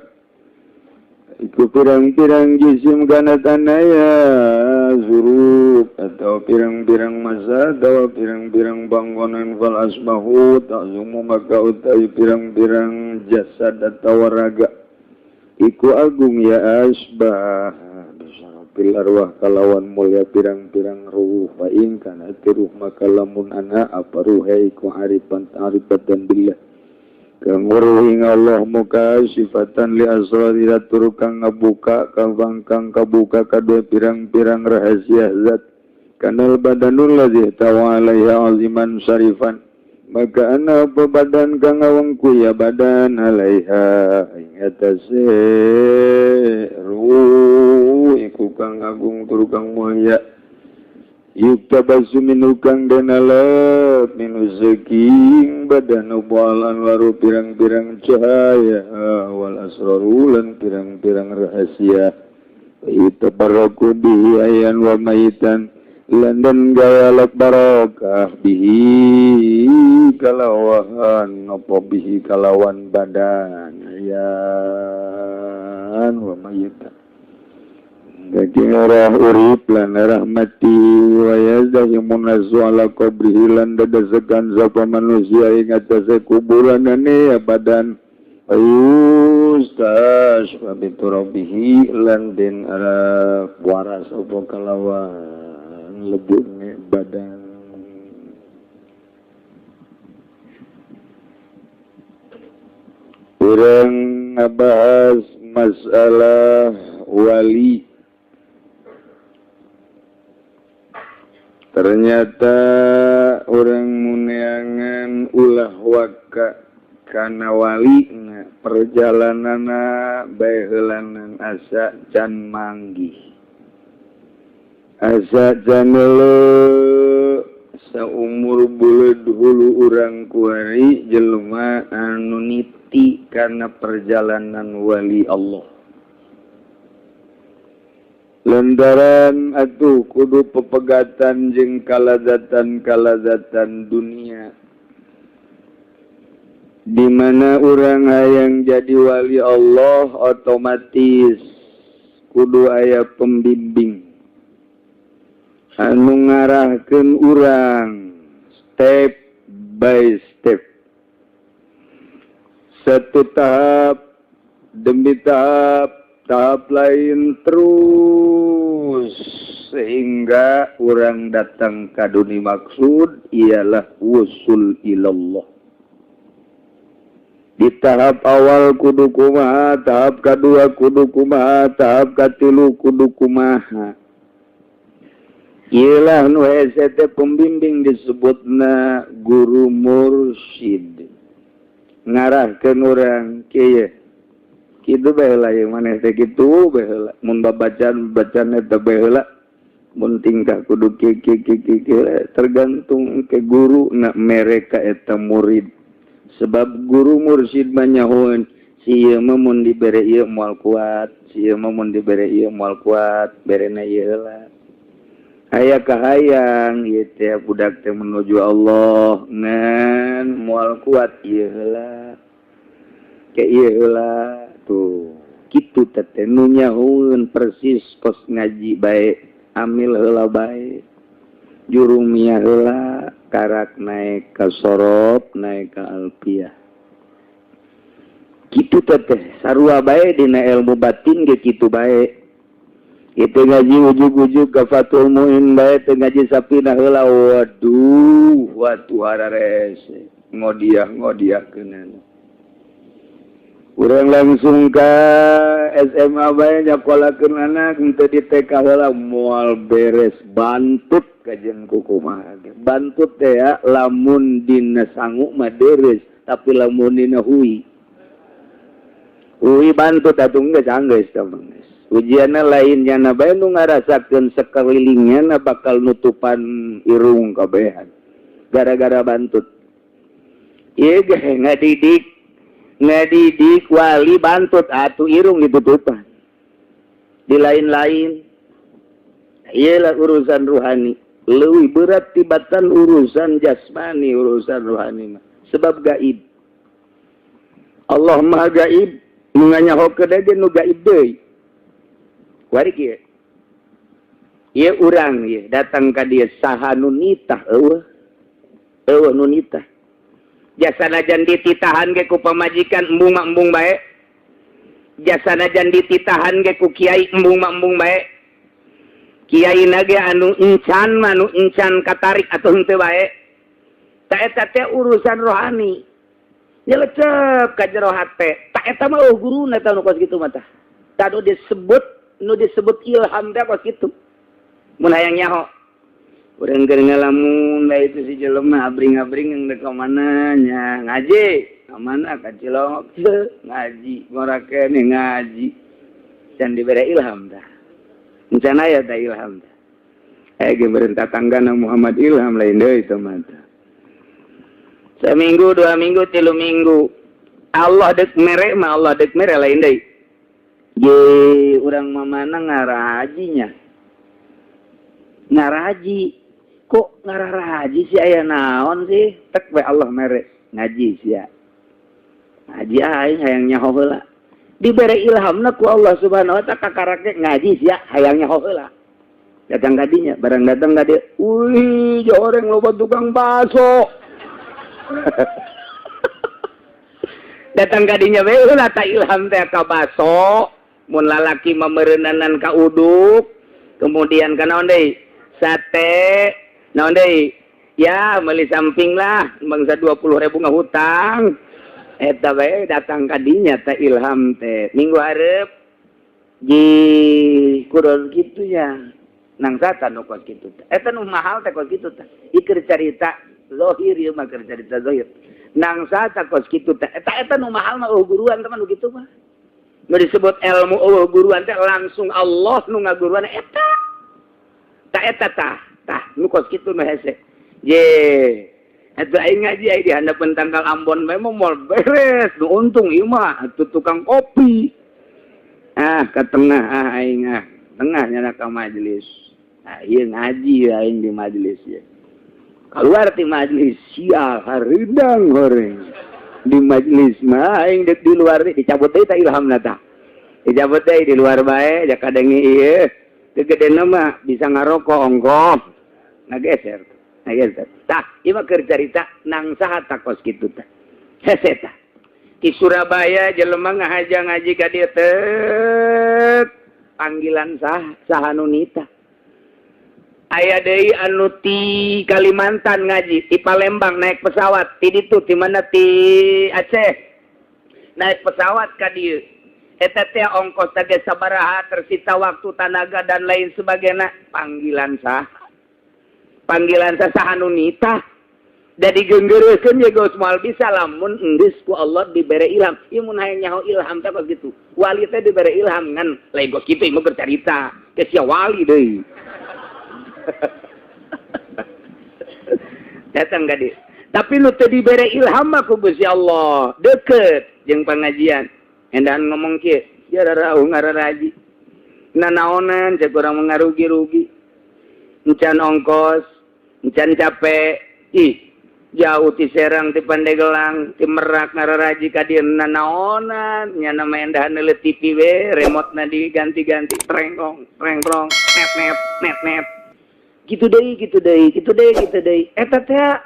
iku pirang-pirang jisim kana tanaya zuruf atau pirang-pirang masa atau pirang-pirang bangunan fal asbahu ta'zumu maka utawi pirang-pirang jasad atau raga iku agung ya asbah bil arwah kalawan mulia pirang-pirang ruh fa in kana ruh maka lamun ana apa ruhe iku arifan arifatan billah kang weruh ing Allah muka sifatan li asrari tur kang ngabuka kang kabuka kadue pirang-pirang rahasia zat kanal badanul ladzi tawa alaiha aziman syarifan maka ana apa badan kang ngawengku ya badan alaiha ing atase ruh iku kang agung tur kang mulia yuktabasu minu kang den alep minu saking badan ubalan waru pirang-pirang cahaya wal asraru lan pirang-pirang rahasia yutabarraku bihi ayan wa mayitan lan den gawe alep barokah bihi kalawan apa bihi kalawan badan ayan wa mayitan daging arah urip lan arah mati wa yazdahimun nasu ala qabrihi lan dadasekan sapa manusia ing atase kuburanane ya badan ayustas wa biturabihi lan den arah waras apa kalawan lebune badan. Urang ngabahas masalah wali. Ternyata orang muneangan ulah waka kana wali na perjalananna bae heulanan asa can manggih asa can leuleuh saumur buleud hulu urang kuari jelema anu niti kana perjalanan wali Allah. Lantaran atuh kudu pepegatan jeung kalazatan-kalazatan dunia di mana urang hayang jadi wali Allah otomatis kudu aya pembimbing anu ngarahkeun urang step by step, satu tahap demi tahap, tahap lain terus sehingga orang datang ka dunia maksud ialah wusul ilallah. Di tahap awal kudu kumaha, tahap kedua kudu kumaha, tahap katilu kudu kumaha. Iyalah nu hese teh pembimbing disebutna guru mursyid. Ngarahkeun urang kieu. Kitu bae heula ieu maneh teh kitu bae heula. Mun babacaan bacaan eta bae heula. Mun tingkah kudu kieu kieu kieu kieu tergantung ke guru na mereka eta murid. Sebab guru mursyid mah nyahoeun si ieu mah mun dibere ieu moal kuat, si ieu mah mun dibere ieu moal kuat, berena ieu heula. Aya kahayang ieu teh budak teh menuju Allah ngan moal kuat ieu heula. Ke ieu heula tuh kitu teh teh nu nyahoeun persis kos ngaji bae, amil heula bae. Jurumiyah heula karak naik ka sorob, naik ka alfiah. Kitu teh sarua bae dina ilmu batin ge kitu bae. Itu ngaji ujug-ujug ka Fathul Muin bae teh ngaji sapina heula waduh watu hararese ngodiah-ngodiahkeunana. Urang langsung ka SMA bae nyakolakeun anak henteu di TK heula moal beres bantut kajen kukumaha ge. Bantut teh ya lamun dina sangu mah deres tapi lamun dina hui. Hui bantut atuh geus anggeus tah mah. Ujianna lain nyana bae nu ngarasakeun sakelilingnya bakal nutupan irung kabehan gara-gara bantut. Ieu ge ngadidik wali bantut atuh irung ditutupan. Di lain-lain ieu lah urusan ruhani leuwih berat tibatan urusan jasmani, urusan ruhani mah sebab gaib. Allah Maha gaib, nu nganyahokeun ge nu gaib deui. Wari kieu. Ieu urang ieu datang ka dieu saha nu nitah eueuh. Eueuh nu nitah. Jasanajan dititahan ge ku pamajikan embung mah embung bae. Jasanajan dititahan ge ku kiai embung mah embung bae. Kiai na ge anu encan mah nu encan katarik atuh henteu bae. Ta eta teh urusan rohani. Nyelecep ka jero hate. Ta eta mah eueuh guruna tah nu kos kitu mah tah. Tah nu disebut ilham teh kos kitu. Mun hayang nyaho. Urang keur ngalamun da itu si jelema abring-abring geus ka mana nya ngaji, ka mana ka Cilongok ngaji, ngora keneh ngaji. Can dibere ilham tah. Encan aya tah ilham tah. Ge beureun tatanggana Muhammad Ilham lain deui teh mah. Seminggu, 2 minggu, 3 minggu. Allah deuk mere mah Allah deuk mere lain deui. Ye urang mamana ngarajinya. Ngaraji. Kok ngararaji sih aya naon sih? Tek we Allah mere ngaji sia. Ngaji aing hayang nyaho heula. Dibere ilhamna ku Allah Subhanahu wa taala kakarake ngaji sia hayang nyaho heula. Datang ka dinya, barang datang ka dieu, "Wih, joreng loba tukang baso." Datang ka dinya we heula ta ilham teh ka baso, mun lalaki mah meureunanan ka uduk, kemudian ka naon deui? Sate, naon deui? Ya, meuli samping lah, bangsa 20.000 ngahutang. Eta bae datang ka dinya teh ilham teh. Minggu hareup ji kuron kitu nya. Nang satan nu kos kitu teh. Eta nu mahal teh kos kitu teh. Ieu keur carita zahir ieu mah keur carita zahir. Nang satan kos kitu teh. Eta nu mahal mah eueuh guruan teman nu kitu mah. Nu disebut ilmu eueuh guruan teh langsung Allah nu ngaguruan eta. Ta eta tah, tah nu kos kitu nu hese. Ye, eta aing ngaji aing di handapeun tangkal Ambon bae mah moal beres, nu untung ieu mah atuh tukang kopi. Ah, ka tengah ah aing ah, tengah nyana ka majelis. Ah, ieu ngaji aing di majelis ye. Keluar ti majelis sial hareudang horeng. Di majelis mah aing deuk di luar dicabut deui tah ilhamna tah. Dicabut deui di luar bae ja kadengi ieu. Kegedena mah bisa ngarokok ongkoh. Ngageser. Ngageser. Tah, ieu mah keur carita nang saha tah kos kitu tah. Hese tah. Di Surabaya jelema ngahaja ngaji ka dieu teh panggilan sah saha nu nitah. Aya deui anu ti Kalimantan ngaji, ti Palembang naik pesawat, ti ditu ti mana ti Aceh. Naik pesawat ka dieu. Eta teh ongkos teh sabaraha tersita waktu, tanaga dan lain sebagainya, panggilan sah. Panggilan saha nu nitah. Da digenggeureuskeun ye geus moal bisa lamun enggeus ku Allah dibere ilham. Ieu mun hayang nyaho ilham teh kos kitu. Wali teh dibere ilham ngan lain kos kitu ieu mah bercarita. Ke sia wali deui. Datang ka dieu. Tapi nu teu dibere ilham mah ku Gusti Allah, deukeut jeung pangajian. Endahan ngomong kieu, ya rarauh ngararaji. Nanaonan cek urang mengarugi-rugi. Encan ongkos, encan capek, ih jauh ti Serang ti Pandegelang ti Merak ngararaji ka dieu nanaonan nya nama endahan neuleut TV we remote-na diganti-ganti trengkong trengkrong net net net net kitu deui kitu deui kitu deui kitu deui eta teh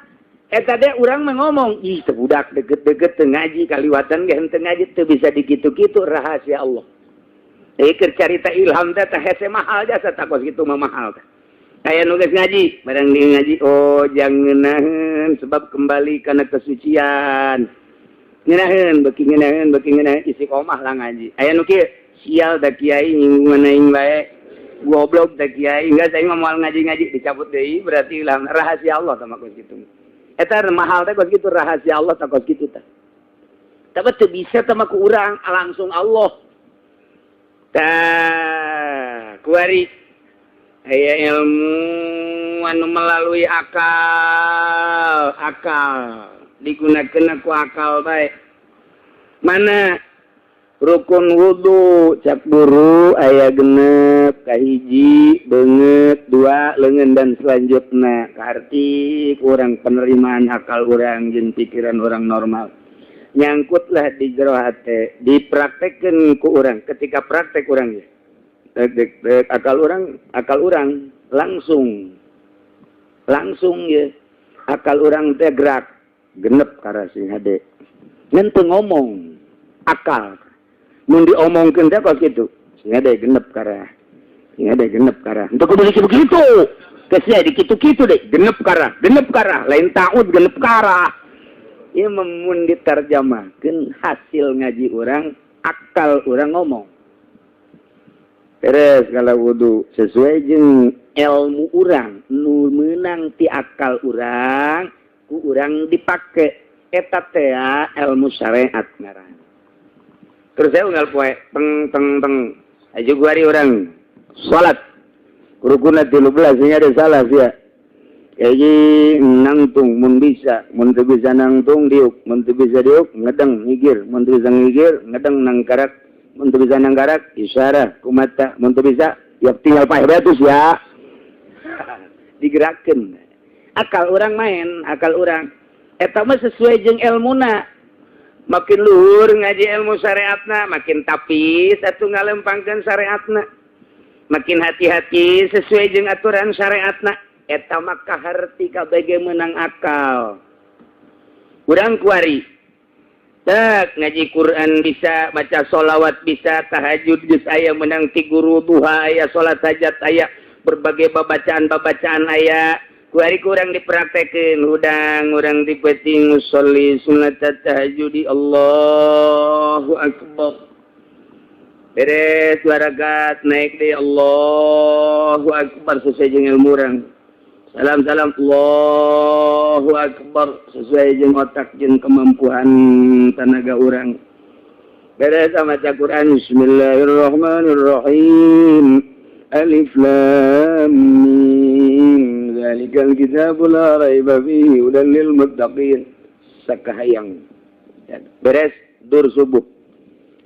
eta teh urang mah ngomong ih teu budak deukeut-deukeut teu ngaji kaliwatan ge henteu ngaji teu bisa dikitu-kitu rahasia Allah. Euy keur carita ilham teh teh hese mahal jasa takos kitu mah mahal teh. Kayak nugas ngaji, barang dia ngaji, oh jangan ngeunaheun sebab kembali karena kesucian. Ngeunaheun, beuki ngeunaheun, beuki ngeunaheun istiqomah lah ngaji. Aya nu kieu, sial da kiai nyinggungan aing bae. Goblok da kiai, enggak saya mah moal ngaji-ngaji dicabut deui berarti ilham rahasia Allah tah kos kitu. Eta mahal teh kos kitu rahasia Allah tah kos kitu tah. Tapi teu bisa tah mah ku urang langsung Allah. Tah, kuari aya ilmu anu melalui akal, akal digunakeun ku akal bae. Mana rukun wudu cak guru aya genep kahiji beungeut dua leungeun dan selanjutna kaharti kurang penerimaan akal urang jeung pikiran orang normal. Nyangkutlah di jero hate dipraktekkeun ku urang ketika praktek urang ya. Dek, dek, akal orang langsung langsung ya akal orang teh gerak genep karena sing hade ngan teu ngomong akal mun diomongkeun teh kos kitu sing hade genep karena sing hade genep karena henteu kudu begitu geus sia dikitu-kitu deh genep karena lain taud genep karena ieu mun diterjemahkeun hasil ngaji urang akal urang ngomong. Beres kalau wudu sesuai jeung ilmu urang nu meunang ti akal urang ku urang dipake eta teh ilmu syariat ngaran. Terus saya unggal poe teng teng teng aju guari urang salat rukunna 13 nya ada salah sia. Kayak nangtung mun bisa mun teu bisa nangtung diuk mun teu bisa diuk ngedeng ngigir mun teu bisa ngigir ngedeng nangkarak mun teu bisa nanggarak isyarah ku mata mun teu bisa ya tinggal paeh bae ya digerakkeun akal urang main akal urang eta mah sesuai jeung elmuna makin luhur ngaji ilmu syariatna makin tapis atuh ngalempangkeun syariatna makin hati-hati sesuai jeung aturan syariatna eta mah kaharti kabeh meunang akal urang kuari tak ngaji Quran bisa, baca sholawat bisa, tahajud geus aya menang ti guru duha aya, salat hajat aya, berbagai babacaan-babacaan aya. Kuari kurang dipraktekeun hudang urang di peuting musholli sunat tahajudi Allahu akbar. Beres dua rakaat naik deui Allahu akbar sesuai jeung ilmu urang. Salam-salam Allahu akbar sesuai jeung otak jeung kemampuan tenaga urang. Beres maca Quran Bismillahirrahmanirrahim. Alif lam mim zalikal kitabu la raiba fihi hudan lil muttaqin. Sakahayang. Beres dur subuh.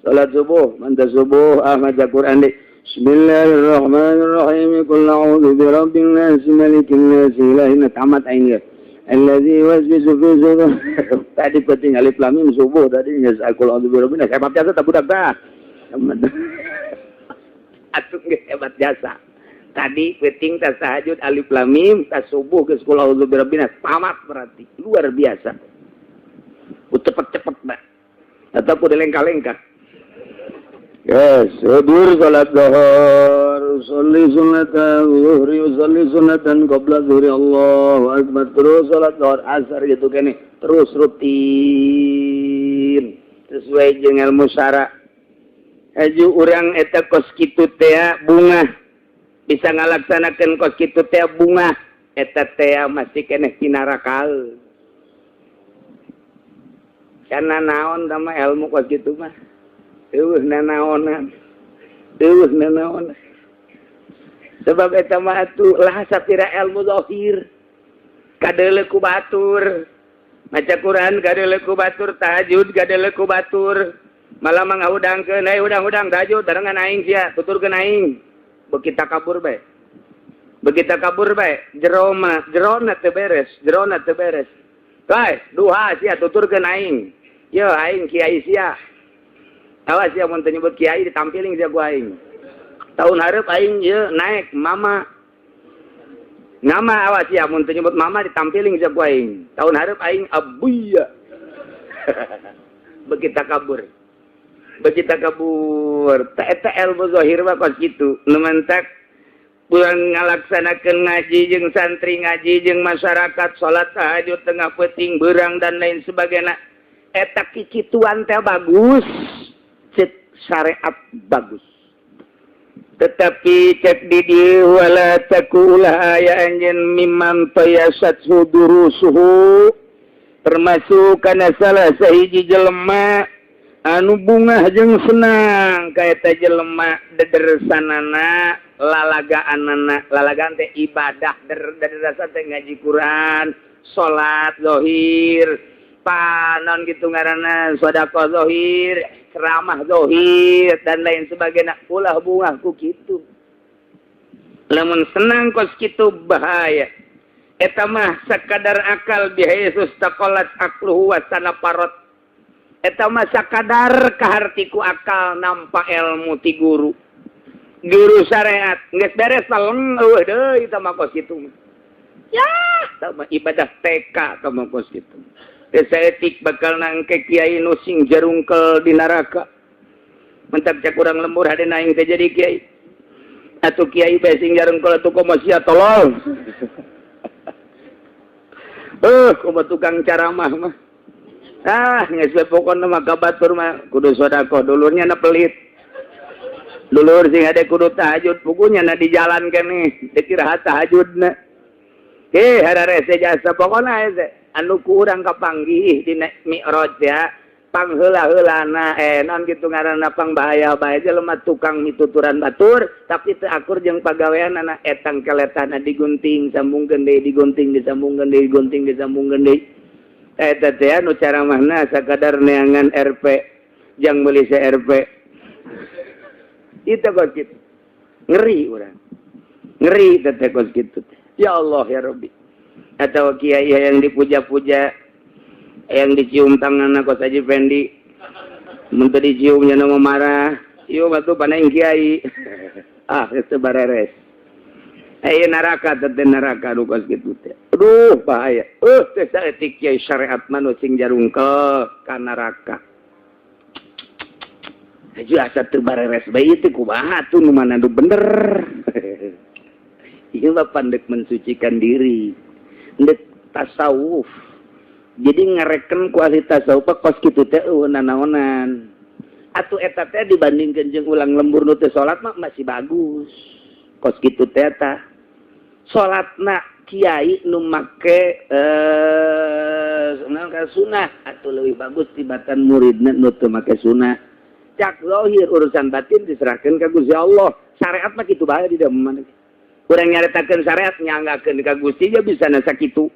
Salat subuh, manta subuh ah maca Quran deui. Bismillahirrahmanirrahim. Qul a'udzu birabbin nas, malikin nas, ilahin nas. Tamat aing ge. Allazi yuwaswisu fi sudur. Tadi penting alif lam mim subuh tadi geus qul a'udzu birabbin nas. Hebat jasa tak budak tah. Atuh geus hebat jasa. Tadi penting tas tahajud alif lam mim tas subuh geus qul a'udzu birabbin nas. Tamat berarti. Luar biasa. Cepet-cepet dah. Atau kudu lengkah-lengkah. Yes, hadir salat zuhur, sholli sunnatan zuhri, sholli sunnatan qabla zuhri, Allahu akbar. Terus salat zuhur, asar gitu kene, terus rutin sesuai jeung ilmu syara. Aju urang eta kos kitu teh bungah, bisa ngalaksanakeun kos kitu teh bungah. Eta teh masih keneh pinarakaeun. Karena naon sama ilmu kos kitu mah. Eueuh nanaonan. Eueuh nanaonan. Sebab eta mah atuh lah sapira ilmu zahir. Kadeuleu ku batur. Maca Quran kadeuleu ku batur, tahajud kadeuleu ku batur. Malah mah ngahudangkeun, "Hey, hudang-hudang tahajud barengan aing sia, tuturkeun aing." Beuki takabur bae. Beuki takabur bae, jero mah jerona teu beres, jerona teu beres. Bae, duha sia tuturkeun aing. Yo aing kiai sia. Awas sia mun teu nyebut kiai ditampiling sia ku aing. Tahun hareup aing ieu naik mama. Nama awas sia mun teu nyebut mama ditampiling sia ku aing. Tahun hareup aing abuya. Beuki takabur. Beuki takabur. Ta eta ilmu zahir mah kos kitu. Nu mantak pulang ngalaksanakeun ngaji jeung santri, ngaji jeung masyarakat, salat tahajud tengah peuting beurang dan lain sebagainya. Eta kikituan teh bagus, cek syariat bagus, tetapi cek di dieu wala takulah aya anjeun mimman tayasat durusuhu, termasuk kana salah sahiji jelema anu bungah jeung senang ka eta jelema dedersanana lalagaanana. Lalagaan teh ibadah, dedersan teh ngaji Quran, salat zahir, panon gitu ngaranna, sedekah zahir, ceramah zahir dan lain sebagainya. Ulah bungah ku kitu. Lamun senang kos kitu bahaya. Eta mah sakadar akal, bihaitsu istaqallat aqluhu wa tanafarrad. Eta mah sakadar kaharti ku akal, nampa ilmu ti guru guru syariat, geus beres teleng, eueuh deui. Eta mah kos kitu mah ya, eta mah ibadah TK. Eta mah kos kitu etik bakal nangke kiai nu sing jarungkel di neraka. Mentap cek urang lembur, hade aing teh jadi kiai atuh, kiai bae sing jarungkel atuh, komo sia tolol. Komo tukang caramah mah. Ah, geus we pokona mah ka batur mah kudu sedekah, dulurnya na pelit. Dulur sing hade kudu tahajud, pugunya na di jalan keneh dikira tahajudna. Eh, hararese jasa pokona hese anu ku urang kapanggih di Mi'raj ya, pangheula-heulana non gitu ngaranna, pang bahaya bae jelema tukang mituturan batur tapi teu akur jeung pagaweanana. Etang keletana digunting sambungkeun deui, digunting disambungkeun deui, digunting disambungkeun deui. Eta teh anu caramahna sakadar neangan RP jang meuli CRP itu kos kitu. Ngeri urang, ngeri teh kos kitu. Ya Allah ya Rabbi. Atau kiai yang dipuja-puja, yang dicium tangan kos Haji Fendi, mun teu diciumnya nama marah. Ieu mah tuh paneng kiai. Ah, itu bareres. Eh, neraka teh, neraka nu kos kitu teh. Aduh, bahaya. Teh saeutik kiai syariat mah nu sing jarungkel ka neraka. Haji asa teu bareres bae teh, kumaha tuh, nu mana nu bener? Ieu mah pandek mensucikan diri, ndek tasawuf. Jadi ngereken kualitas tasawuf kos kitu teh eueuh nanaonan atuh. Eta teh dibandingkeun jeung ulang lembur nu teu salat mah masih bagus kos kitu teh. Tah, salatna kiai nu make sunah atau lebih bagus tibatan muridna nu teu make sunah. Cak zahir, urusan batin diserahkan ke Gusti Allah. Syariat mah kitu bae. Di mana urang nyaritakeun syariat, nyanggakeun ka Gusti ya bisa nasa kitu.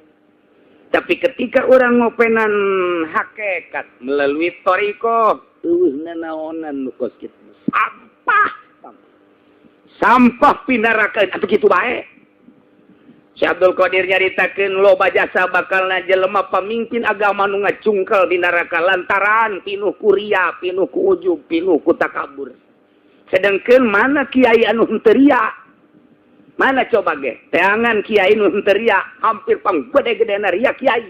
Tapi ketika orang ngopenan hakikat melalui thoriqoh, eueuh nanaonan nu kos kitu. Sampah sampah pinarakaeun atuh kitu bae. Si Abdul Qadir nyaritakeun loba jasa bakalna jelema pamimpin agama nu ngacungkel di neraka lantaran pinuh ku ria, pinuh ku ujub, pinuh ku takabur. Sedangkan mana kiai anu henteu ria? Mana coba ge? Teangan kiai nu henteu ria, hampir pang gede-gedena ria kiai.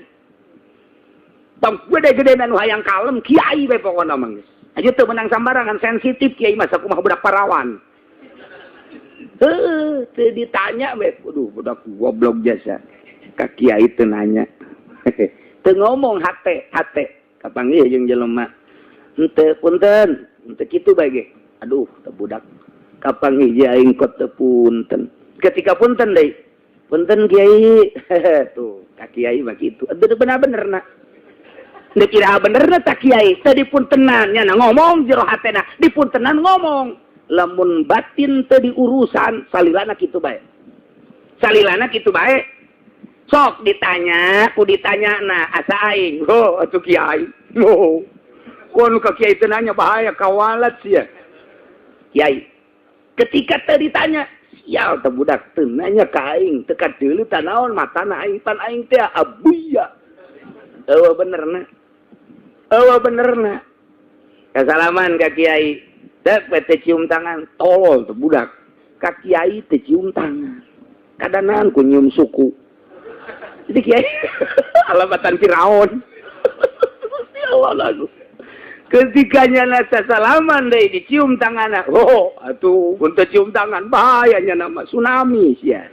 Pang gede-gedena nu hayang kalem kiai bae pokona mah geus. Aja teu menang sambarangan, sensitif kiai mah sakumaha budak parawan. Heuh, teu ditanya we. Aduh, budak goblok jasa. Ka kiai teu nanya. Teu ngomong hate, hate. Kapanggih jeung jelema. Henteu punten, henteu kitu bae ge. Aduh, teu budak. Kapanggih je aing kot teu punten. Ketika punten deui. Punten kiai. Tuh, ka kiai mah kitu. Teu bener-bener na. Teu kira benerna ta kiai, teu dipuntenan nya ngomong jero hatena, dipuntenan ngomong. Lamun batin teu diurusan salilana kitu bae. Salilana kitu bae. Sok ditanya, ku ditanya na asa aing. Oh, atuh kiai. Oh. Kono ka kiai teu nanya bahaya kawalat sia. Kiai. Ketika teu ditanya, sial teh budak teu nanya ka aing, teu kadeuleu ta naon matana aing pan aing teh abuya. Eueuh benerna. Eueuh benerna. Kasalaman ka kiai. Dek teh cium tangan, tolol teh budak. Ka kiai teh cium tangan. Kadanaan ku nyium suku. Jadi kiai alamatan Firaun. Allah lagu. Ketika nyana salaman deui dicium tanganna. Oh, atuh untuk cium tangan bahayanya nama tsunami sia.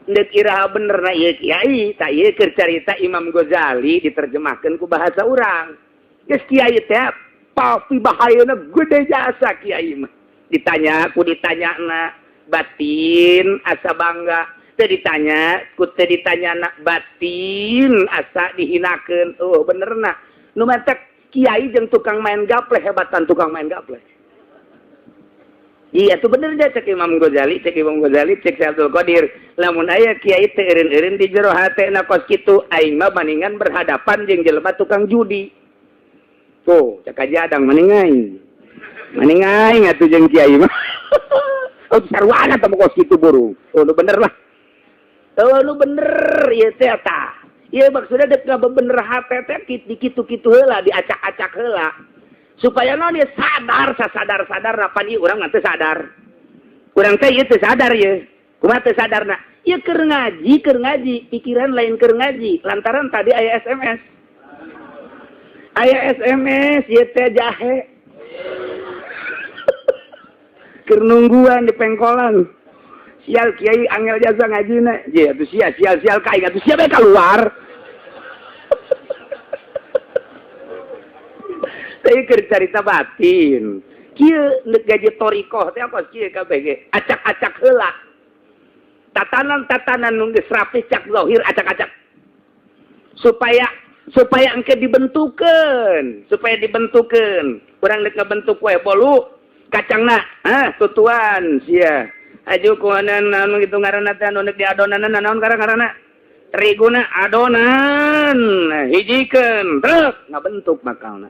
Ndek iraha bener na ieu kiai, tak ieu keur carita Imam Ghazali diterjemahkeun ku bahasa urang. Geus kiai teh papi bahayana gede jasa kiai mah. Ditanya ku ditanyana batin asa bangga. Teu ditanya ku teu ditanyana batin asa dihinakeun. Oh, benerna. Nu matak kiai jeung tukang main gaple hebatan tukang main gaple. Iya tuh bener aja cek Imam Ghazali, cek Imam Ghazali, cek Syekh Abdul Qadir. Lamun aya kiai teu eureun-eureun di jero hatena kos kitu, aing mah maningan berhadapan jeung jelema tukang judi. Tuh, cek aja adang maning aing. Maning aing atuh jeung kiai mah. Oh, sarwana teh kos kitu burung. Oh, nu bener lah. Oh, nu bener ieu teh tah. Iya maksudnya dek bener hate teh di kitu-kitu heula, diacak-acak heula. Supaya naon dia sadar, sasadar-sadar pan ieu urang teu sadar. Urang teh ieu teu sadar ieu. Kumaha teu sadarna? Ieu keur ngaji, pikiran lain keur ngaji, lantaran tadi aya SMS. Aya SMS ieu teh jahe. Keur nungguan di pengkolan. Sial kiai angel jasa ngajina. Je atuh sia sial sial ka aing atuh sia bae keluar. Teh keur carita batin. Kieu neuk gaji thariqah teh apa kieu kabeh ge? Acak-acak heula. Tatanan-tatanan nu geus rapi cak zahir acak-acak. Supaya engke dibentukeun, supaya dibentukeun. Urang deuk ngabentuk kue bolu kacangna, ah tutuan sia. Aju kuanan anu gitu ngaranna teh anu deuk diadonanan naon ngaranna? Teriguna adonan hijikeun, truk ngabentuk bakalna.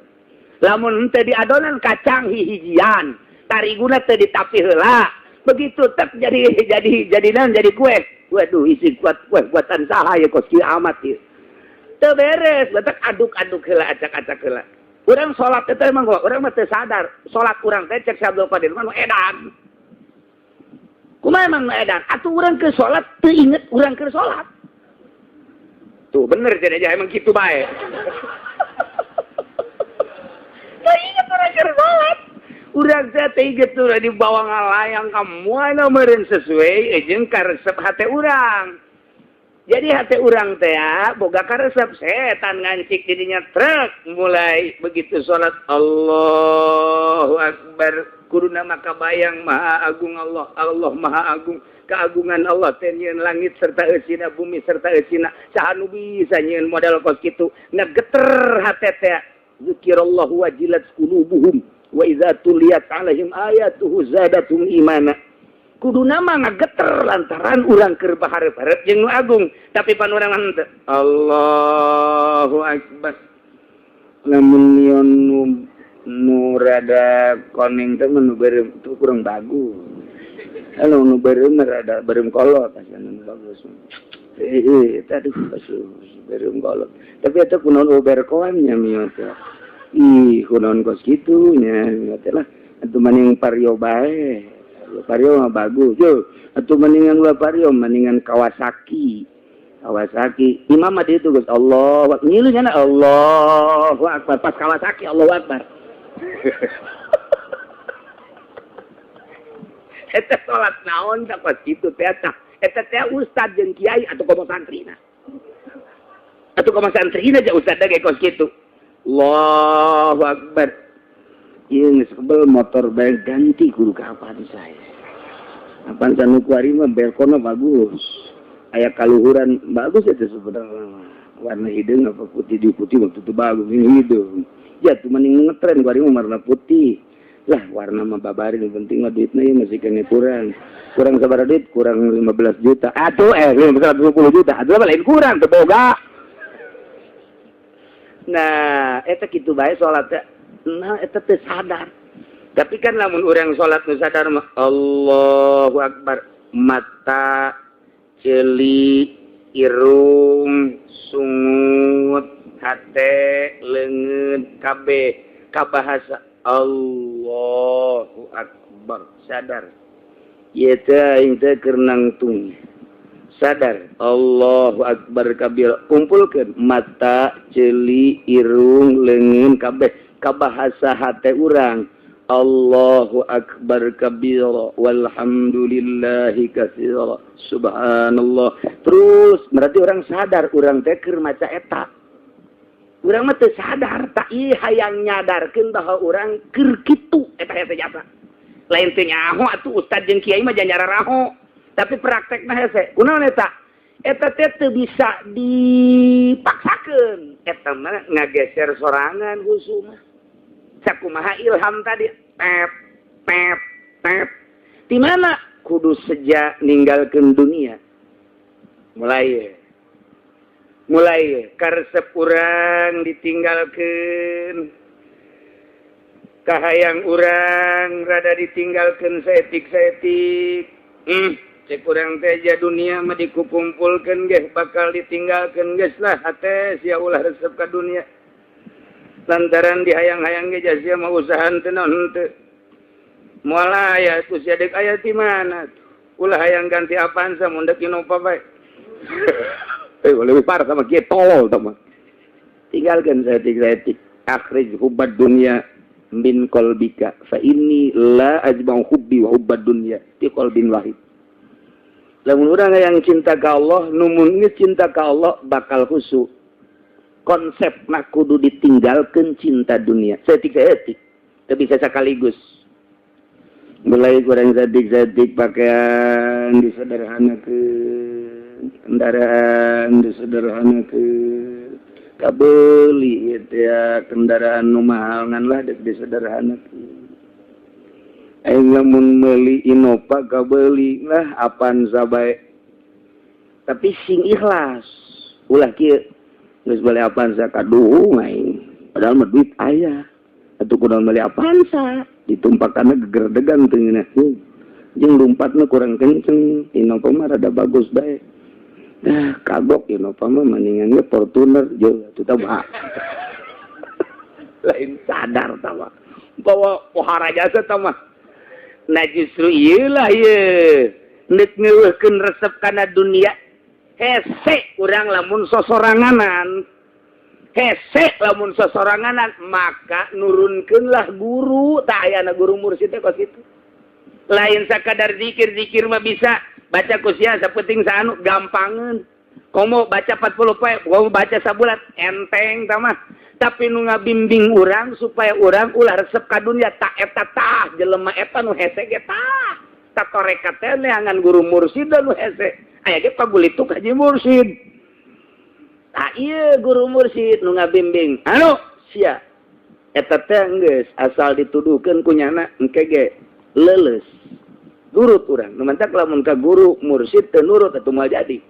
Lamun teu diadonan kacang hihijian, tariguna teu ditapi heula. Begitu tek jadi naon jadi kue. Waduh isi kuat kue buatan saha ya kos kieu amat ieu. Teu beres, batak aduk-aduk heula acak-acak heula. Urang salat teh emang urang mah teu sadar. Salat urang teh cek Syekh Abdul Qadir mah nu edan. Kumaha emang nu edan? Atuh urang keur salat teu inget urang keur salat. Tuh bener cenah aja emang kitu bae. Teu inget urang keur salat. Urang teh teu inget tuh dibawa ngalayang ka moal meureun sesuai jeung karesep hate urang. Jadi hati urang teh boga karesep setan ngancik didinya truk mulai begitu salat Allahu Akbar kuduna maka bayang maha agung Allah, Allah maha agung, keagungan Allah teh nyieun langit serta eusina bumi serta eusina saha nu bisa nyieun model kos kitu ngageter hate teh zikirallahu wajilat qulubuhum wa idza tuliyat alaihim ayatuhu zadatum imana. Kuduna mah ngageter lantaran urang keur baharep-harep jeung nu agung tapi pan urang mah henteu Allahu Akbar. Lamun mion nu rada koning teh nu beureum itu kurang bagus. Anu nu beureum rada beureum kolot anu bagus. Aduh beureum kolot. Tapi eta kunaon berkoan nya mion teh. Ih kunaon kos kitu nya teh lah atuh maning pario bae. Vario mah bagus. Yo, atuh mendingan ulah Vario, mendingan Kawasaki. Kawasaki. Imam mah ditu geus Allah, ngilu nya Allahu Akbar. Pas Kawasaki Allahu Akbar. Eta salat naon tah pas kitu teh tah. Eta teh ustad jeung kiai atuh komo santrina. Atuh komo santrina ja ustad ge kos kitu. Allahu Akbar. Ieu geus kebel motor bae ganti kudu ka Avanza. Avanza nu kuari mah belkona bagus. Aya kaluhuran bagus itu sebenarnya. Warna hidung apa putih di putih waktu itu bagus ini hidung. Ya tuh mending ngetren gua warna putih. Lah warna mah babarin yang penting mah duitnya ya masih kena kurang. Kurang sabaraha duit? Kurang 15 juta. Atuh 120 juta. Atuh lain kurang teu boga. Nah, eta kitu bae salat teh. Nah, eta teu sadar. Tapi kan lamun urang salat nu sadar mah Allahu Akbar, mata, ceuli, irung, sungut, hate, leungeun, kabeh kabahasa Allahu Akbar, sadar. Ieu teh aing teh keur nangtung. Sadar Allahu Akbar kabir, kumpulkeun mata, ceuli, irung, leungeun kabeh kabahasa hate urang. Allahu Akbar kabira walhamdulillahi katsira subhanallah. Terus berarti orang sadar urang teh keur maca eta. Urang mah teu sadar, tak ieu hayang nyadarkeun bahwa urang keur kitu eta hese jasa. Lain teu nyaho atuh ustad jeung kiai mah janjara raho. Tapi praktekna hese. Kunaon eta? Eta teh teu bisa dipaksakeun. Eta mah ngageser sorangan khusu mah. Sakumaha ilham tadi tep tep tep. Di mana kudu sejak ninggalkeun dunia. Mulai karesep urang ditinggalkeun. Kahayang urang rada ditinggalkeun saetik-saetik. Cek urang teh ja dunia mah dikumpulkeun geh bakal ditinggalkeun geus lah hate sia ulah resep ka dunia. Lantaran dihayang-hayang ge sia mah usahaan teu naon henteu. Moal aya ku sia deuk aya di mana tuh. Ulah hayang ganti Avanza mun deuk Innova bae. Lebih parah sama kieu tolol tah mah. Tinggalkeun saetik-saetik. Akhrij hubbad dunya min qalbika fa inni la ajma'u hubbi wa hubbad dunya fi qalbin wahid. Lamun urang yang cinta ka Allah, numun geus cinta ka Allah bakal khusyuk. Konsep mah kudu ditinggalkeun cinta dunia. Saetik-saetik, teu bisa sekaligus. Mulai kurang saetik-saetik pakaian disederhanakeun, kendaraan disederhanakeun, kabeuli ieu teh kendaraan nu mahal ngan lah deuk disederhanakeun. Aing lamun meuli Innova kabeuli lah Avanza bae. Tapi sing ikhlas. Ulah kieu geus beli Avanza kaduhung aing. Padahal mah duit aya. Atuh kudu meuli Avanza, ditumpakanna gegerdegan teu ngeunah. Jeung lumpatna kurang kenceng, Innova mah rada bagus bae. Dah kagok Innova mah mendingan ge Fortuner jeuh atuh tah mah. Lain sadar tah mah. Bawa pohara jasa tah mah. Nah justru ieu lah ieu neuk ngeueuhkeun resep kana dunia. Hese urang lamun sosoranganan. Hese lamun sosoranganan maka nurunkeunlah guru. Tah ayana guru mursyid teh kos kitu. Lain sakadar zikir-zikir mah bisa baca ku sia sapenting saanu gampangeun. Komo baca 40 poe, komo baca sabulan enteng tah mah. Tapi nu ngabimbing urang supaya urang ulah resep ka dunia tak eta tah jelema eta nu hese ge tah. Tak torekat teh neangan guru mursyid nu hese. Aya ge pagulituk haji mursyid. Tah ieu guru mursyid nu ngabimbing. Anu sia eta teh geus asal dituduhkeun ku nyana engke ge leuleus. Nurut urang. Nu mantak lamun ka guru mursyid teu nurut atuh moal jadi.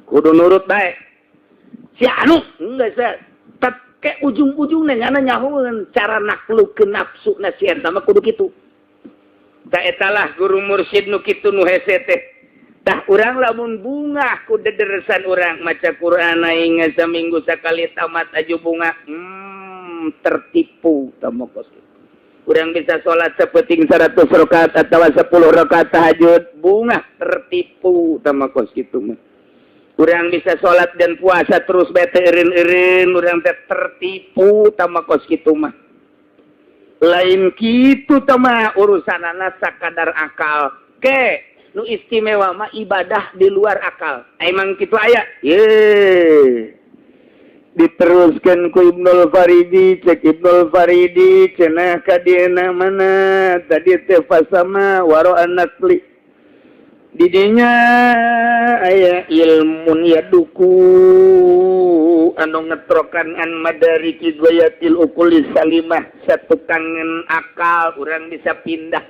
Kudu nurut bae. Sia anu geus ke ujung-ujungnya ngana nyahoeun cara naklukeun nafsu na si eta mah kudu kitu. Ta etalah guru mursyid nu kitu nu hese teh. Tah urang lamun bungah ku dederesan urang maca Quran aing saminggu sakali tamat aju bunga, tertipu tamokos. Urang bisa salat sapenting 100 rakaat atawa 10 rakaat tahajud, bungah tertipu tamokos kitu mah. Urang bisa salat dan puasa terus bete eureun-eureun, urang teh tertipu tama kos kitu mah. Lain kitu tama urusanana sakadar akal. Ke nu istimewa mah ibadah di luar akal. Emang kitu aya? Ye. Diteruskan ku Ibnul Faridi, cek Ibnul Faridi cenah ka dieuna mana tadi teh fasama waro anakli. Didinya aya ilmun yaduku anu ngetrokan an madariki goyatil ukuli salimah satukangan akal urang bisa pindah.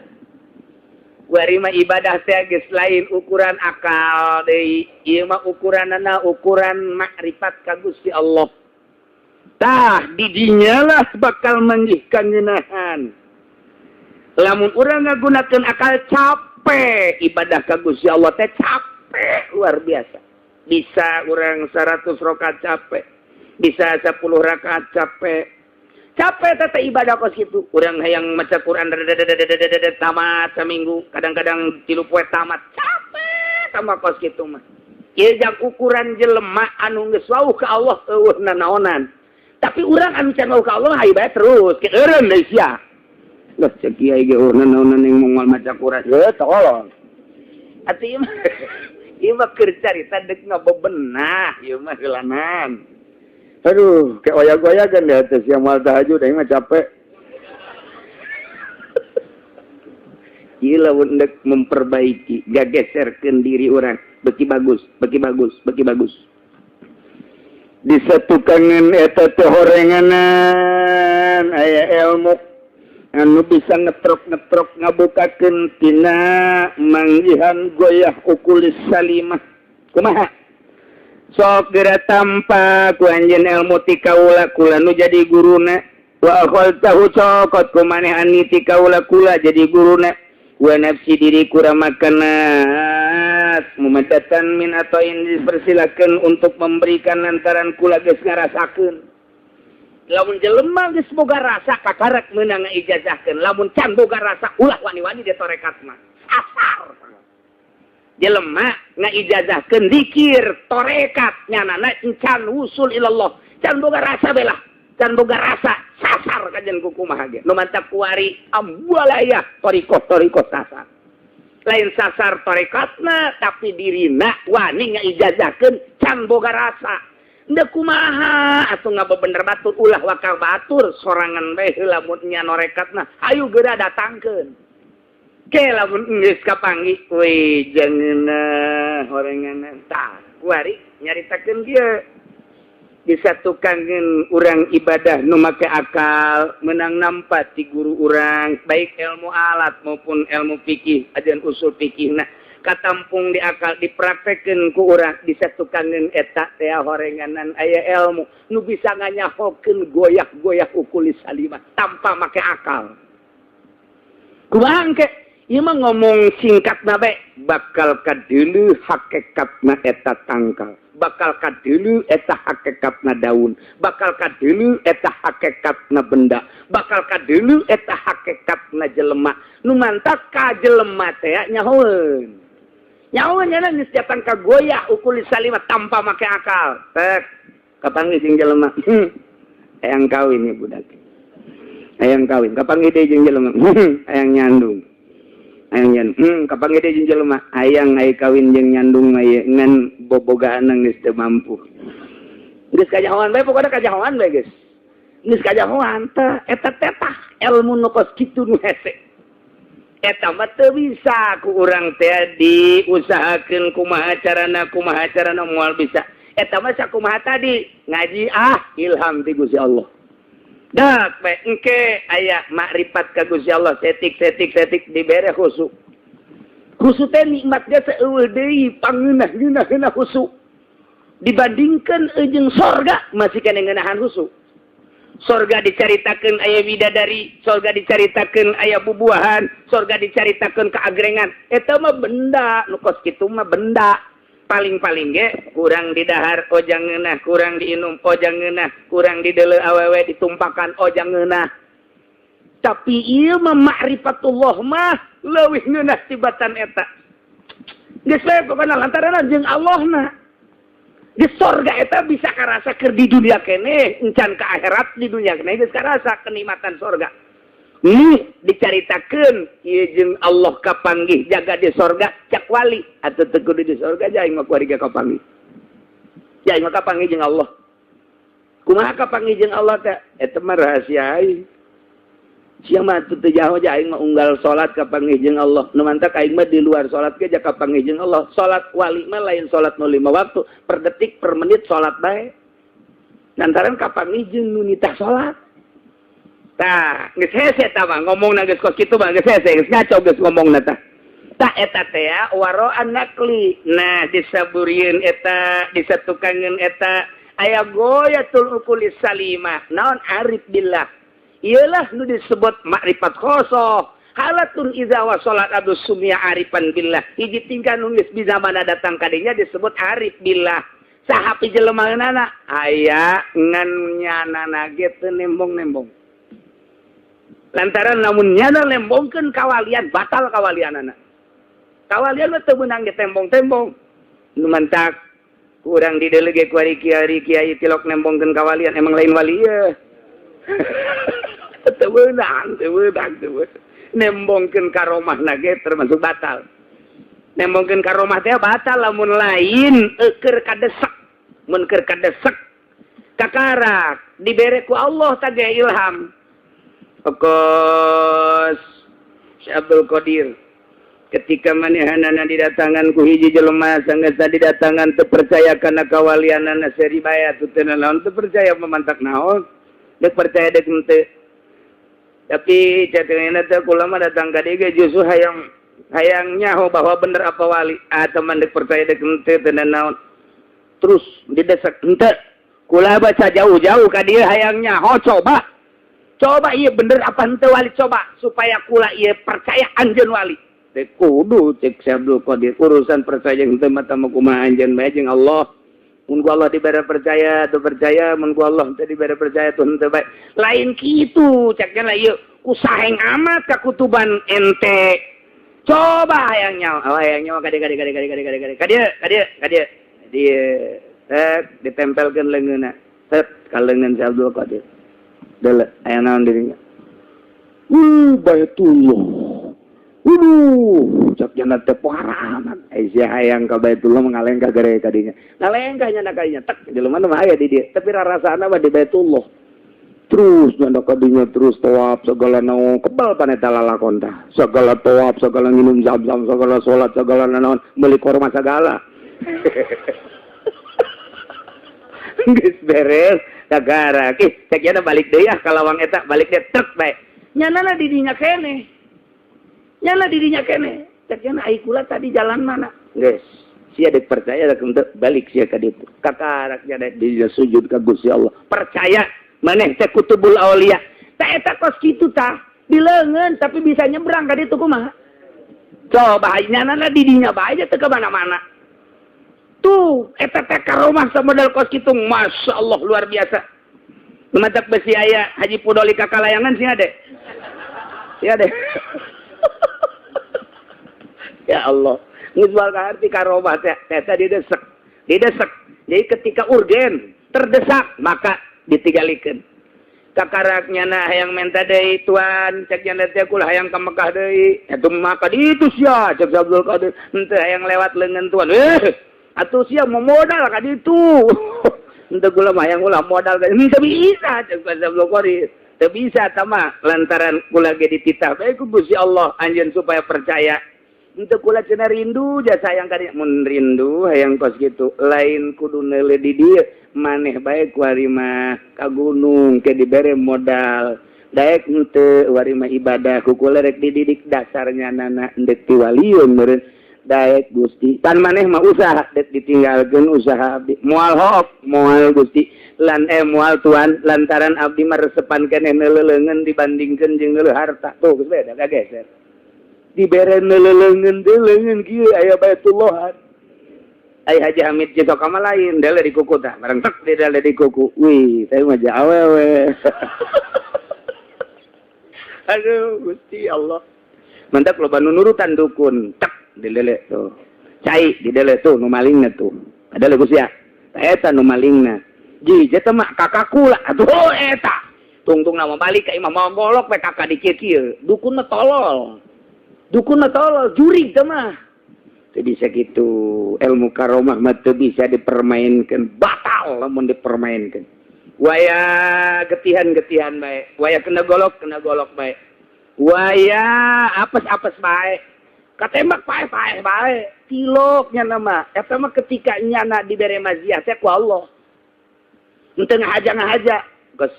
Kuari mah ibadah teh geus lain ukuran akal deui, ieu mah ukuranana ukuran makrifat ka Gusti Allah. Tah didinya lah bakal manggih kangenahan. Lamun urang ngagunakeun akal capek ibadah ka Gusti Allah teh capek luar biasa. Bisa urang 100 rakaat capek, bisa 10 rakaat capek. Capek teh ibadah kos kitu. Urang hayang maca Quran tamat saminggu, kadang-kadang 3 poe tamat. Capek sama kos kitu mah. Ieu jang ukuran jelema anu geus wauh ka Allah eueuh nanaonan. Tapi urang anu can wauh ka Allah hayu bae terus ke eureun deui sia. Loh cek kiai ge eueuh nanaonan yang moal maca Quran. Heuh tolong. Atuh ieu mah ieu mah keur carita deuk ngabebenah ieu mah heulanan. Aduh, kayak oyak-oyakan di atas yang mal tahajud, aing mah capek. Gila untuk memperbaiki, gageserkeun diri orang, beki bagus, beki bagus, beki bagus. Disatukangan eta teh horenganan aya ilmu anu bisa ngetrok-ngetrok ngabukakeun tina manggihan goyah ukulis salimah. Kumaha? Sok geura tampa ku anjeun ilmu ti kaula kula nu jadi guruna wa akhadtahu cokot ku maneh ani ti kaula kula jadi guruna wa nafsi diri kurang makanat mumadatan min atau in dipersilakeun untuk memberikan lantaran kula geus ngarasakeun. Lamun jelema geus boga rasa kakarak meunang ngaijazahkeun, lamun can boga rasa ulah wani-wani di tarekat mah asar. Jelema ngaijazahkeun zikir tarekat nyanana encan wusul ilallah, can boga rasa belah, can boga rasa sasar kajen ku kumaha ge. Nu mantap kuari ambualaya torikoh torikoh sasar. Lain sasar tarekatna tapi dirina wani ngaijazahkeun can boga rasa. Ndeu kumaha atuh ngabebener batur ulah wakal batur sorangan bae heula mun nya norekatna hayu geura datangkeun. Ke lamun geus kapanggih we jangeunah horenganan tah kuari nyaritakeun kieu disatukankeun urang ibadah nu make akal meunang nampa ti guru urang baik ilmu alat maupun ilmu fikih ajan usul fikihna katampung di akal dipraktekeun ku urang disatukankeun eta teh horenganan aya ilmu nu bisa nganyahokeun goyah-goyah ukulis salimah tanpa make akal. Kumaha engke? Ieu mah ngomong singkat na bae bakal kadeuleu hakikatna eta tangkal, bakal kadeuleu eta hakikatna daun, bakal kadeuleu eta hakikatna benda, bakal kadeuleu eta hakikatna jelema. Nu mantak ka jelema teh nyahoeun. Nyahoeun nya geus datang ka goyah ukulis salimah tanpa make akal. Tek kapanggih jeung jelema. Hayang kawin ieu budak. Hayang kawin, kapanggih deui jeung jelema. Hayang nyandung. Hayang nyandung, kapanggih deui jeung jelema. Hayang ai kawin jeung nyandung mah ieu ngan bobogaanna geus teu mampu. Geus kajahoan bae pokona kajahoan bae geus. Geus kajahoan teh eta teh tah ilmu nu kos kitu nu hese. Eta mah teu bisa ku urang teh diusahakeun kumaha carana moal bisa. Eta mah sakumaha tadi ngaji ah ilham ti Gusti Allah. Dak bae engke aya makrifat ka Gusti Allah setik setik setik dibere khusyuk. Khusyuk teh nikmat ge seueuh deui pangeunah-geunah khusyuk. Dibandingkeun jeung sorga masih keneh ngeunahan khusyuk. Sorga dicaritakeun aya bidadari, sorga dicaritakeun aya bubuahan, sorga dicaritakeun kaagrengan. Eta mah benda, nu kos kitu mah benda. Paling-paling ge kurang didahar ojang ngeunah, kurang diinum ojang ngeunah, kurang dideuleu awewe ditumpakan ojang ngeunah. Tapi ieu mah ma'rifatullah mah leuwih ngeunah tibatan eta. Geus we pokona lantaran jeung Allahna. Di sorga eta bisa karasa keur di dunia keneh, encan ka akhirat di dunia keneh geus karasa kenikmatan sorga. Nih dicaritakeun ieu jeung Allah kapanggih jaga di sorga cak wali atuh teu kudu di sorga aing mah kuari ge kapanggih. Ya aing mah kapanggih jeung Allah. Kumaha kapanggih jeung Allah teh? Eta mah rahasia aing. Sia mah teu jaho aja aing mah unggal salat kapanggih jeung Allah. Nu mantak aing mah di luar salat ge kapanggih jeung Allah. Salat wali mah lain salat nu 5 waktu, per detik per menit salat bae. Lantaran kapanggih jeung nu nitah salat. Tah, geus hese tah mah ngomongna geus kos kitu mah geus hese, geus ngaco geus ngomongna tah. Tah eta teh waro'an naqli. Nah, disaburieun eta, disatukangeun eta aya goyatul uqulis salimah. Naon arif billah. Iyalah nu disebut makrifat khosoh. Halatun iza wasolat abdu sumia arifan billah. Hiji tingkah nu geus bisa mana datang kadinya disebut arif billah. Saha pijelemaeunana? Aya ngan nyanana ge teu nembong-nembong. Lantaran lamun nyana lembongkeun kawalian batal kawalianana. Kawalian mah teu meunang ditembong-tembong. Nu mantak kurang didelege ku ari kiai tilok nembongkeun kawalian emang lain wali ye. Teu meunang, teu meunang, teu meunang. Nembongkeun karomahna ge termasuk batal. Nembongkeun karomah teh batal lamun lain keur kadesek. Mun keur kadesek kakarak dibere ku Allah tah ge ilham. Okos Syekh Abdul Qadir ketika manehanana didatangan ku hiji jelema sanggeus didatangan teu percaya kana kawalianana seri bae atuh teu naon teu percaya memantak naon deuk percaya deuk henteu. Tapi catengeuna teh kula mah datang ka dieu ge justru hayang hayang nyaho bahwa bener apa wali teman deuk percaya deuk henteu teu naon terus didesak henteu kula baca jauh-jauh ka dieu hayang nyaho coba coba iya bener apa henteu wali coba supaya kula ieu percaya anjeun wali. Teu kudu cek Syekh Abdul Qadir urusan percaya henteu mah tah kumaha anjeun bae jeung Allah. Mun ku Allah dibere percaya teu percaya, mun ku Allah teu dibere percaya teu henteu bae. Lain kitu ceknya lah ieu ku saheng amat ka kutuban ente. Coba hayang nyawa, oh, hayang nyawa ka dieu ka dieu ka dieu ka dieu ka dieu ka dieu ka dieu ka dieu. Dieu tek ditempelkeun leungeunna. Tek ka leungeun Syekh Abdul Qadir. Dele aya naon dirinya. Baitullah. Waduh, cak jana teh pohara amat. Ai sia hayang ka Baitullah mengalengkah gere ka dinya. Ngalengkah nya kadinya tek jelema mah aya di dieu, tapi rarasana mah di Baitullah. Terus nyanda ka dinya terus tawaf segala naon, kebal paneta lalakon tah. Segala tawaf, segala nginum zam-zam, segala salat, segala naon, meuli korma segala. Geus beres kagara. Ih, cek jana balik deui ah ka lawang eta, balik deui tek bae. Nyanana di dinya keneh. Nyana dirinya kene. Cek jana ai kula tadi jalan mana? Geus, sia dek percaya dek henteu balik sia ka ditu. Kakarak nya dia sujud ka Gusti Allah. Percaya maneh teh kutubul aulia. Tah eta kos kitu tah, dileungeun tapi bisa nyebrang ka ditu kumaha? Coba nyanana di dinya bae teu ka mana-mana. Tuh, eta teh karomah samodal kos kitu, Masya Allah luar biasa. Lumatak besi aya Haji Pudoli kakalayangan sia de. Sia de. Ya Allah, geus moal kaharti karomah teh eta didesek. Didesek. Jadi ketika urgen, terdesak, maka ditinggalikeun. Kakarak nyana hayang menta deui tuan, cek nyana teh kula hayang ka Mekah deui. Atuh maka ditu sia, cek Abdul Qadir. Henteu hayang lewat leungeun tuan. Atuh sia mau modal ka ditu. Henteu kula mah hayang ulah modal ka henteu bisa cek Abdul Qadir. Teu bisa tah mah lantaran kula ge dititah bae ku Gusti Allah anjeun supaya percaya. Henteu kula cenah rindu jasa hayang ka dieu. Mun rindu hayang kos kitu lain kudu neuleuh di dieu maneh bae ku ari mah ka gunung ke dibere modal daek henteu wari mah ibadah ku kula rek dididik dasarnya nana endek ti walieun meureun daek Gusti pan maneh mah usaha dek ditinggalkeun usaha abdi moal hook moal Gusti lan moal tuan lantaran abdi mah resepan keneh neuleuh dibandingkeun jeung neuleuh harta tuh geus beda kageser dibere neuleuh teh leungeun kieu aya Baitullah. Ai Haji Hamid Cisoka mah lain dele di kuku tah bareng tek di dele di kuku wih teh mah awewe. Aduh Gusti Allah mantap loba nu nurutan dukun tek di dele tuh cai di dele tuh nu malingna tuh ada le Gusti ya eta nu malingna ji eta mah kakak kula atuh eta tungtung nama balik ka imah mau golok we kakak di kieu-kieu dukun mah tolol dukun mah tolol jurig teh mah. Teu bisa gitu ilmu karomah mah teu bisa dipermainkan batal lamun dipermainkan waya getihan-getihan bae waya kena golok bae. Waya apes-apes bae. Katembak paeh-paeh bae. Tilok nya nama. Eta mah ketika nyana dibere maziah teh ku Allah. Henteu ngahaja-ngahaja. Geus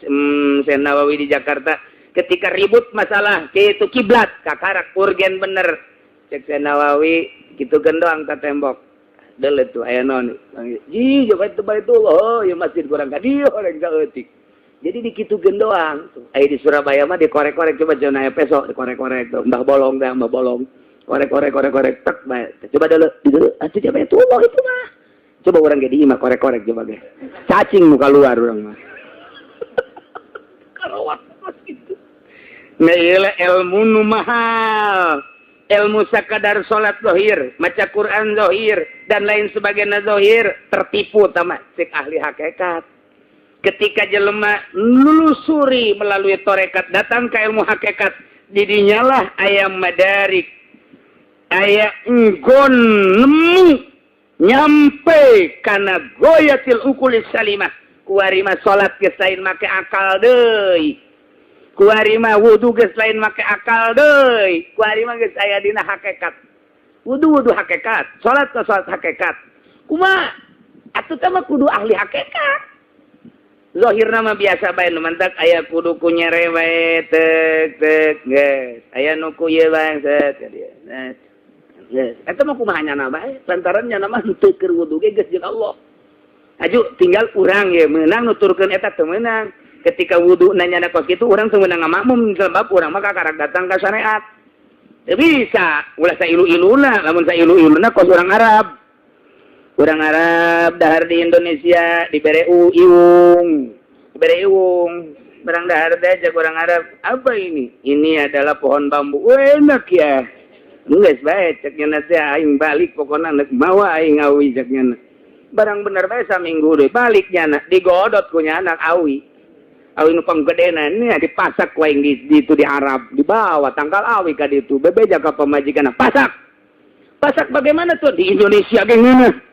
Syekh Nawawi di Jakarta ketika ribut masalah kitu kiblat kakarak urgen bener. Cek Syekh Nawawi kitu gendoang ka tembok. Deuleu tuh aya naon. Ji coba itu Baitullah, oh ya masjid kurang ka dieu orang saeutik. Jadi dikitukeun doang. Aya di Surabaya mah dikorek-korek coba jangan aya peso dikorek-korek tuh. Mbah bolong dah, mbah bolong. Korek-korek korek-korek tek bae. Coba dulu, dulu atuh coba itu Allah itu mah. Coba urang ge di imah korek-korek coba ge. Cacing muka luar urang mah. Karawat mas gitu. Nah ieu ilmu nu mahal. Ilmu sakadar salat zahir, maca Quran zahir dan lain sebagainya zahir tertipu tama cek ahli hakikat. Ketika jelema nelusuri melalui torekat datang ke ilmu hakikat, didinyalah aya madarik, aya enggon nemu nyampe kana goyatil uqulis salimah. Kuari mah salat geus lain make akal deui, kuari mah wudu geus lain make akal deui, kuari mah geus aya dina hakikat. Wudu wudu hakikat, salat salat hakikat. Kumaha atuh teh mah kudu ahli hakikat. Zahir nama biasa bae nu mantak aya kudu ku nyere bae tek tek geus aya nu ku ieu bae set dieu. Geus eta mah kumaha nyana bae lantaran nyana mah henteu keur wudu ge geus jeung Allah. Aju tinggal urang ye meunang nuturkeun eta teu meunang. Ketika wudu nanya kos kitu urang teu meunang ngamakmum sebab urang mah kakarak datang ka syariat. Teu bisa ulah sailu-iluna, lamun sailu-iluna kos urang Arab. Urang Arab dahar di Indonesia dibere iwung, dibere iwung, barang dahar teh cek urang Arab, apa ini? Ini adalah pohon bambu. Wah, enak ya. Geus bae cek nya teh aing balik pokona nek mawa aing awi cek nya. Barang bener bae saminggu deui balik nya digodot ku nya anak awi. Awi nu panggedena nya dipasak ku aing di itu di Arab, dibawa tangkal awi ka ditu, bebeja ka pamajikanna pasak. Pasak bagaimana tuh di Indonesia ge ngeunah.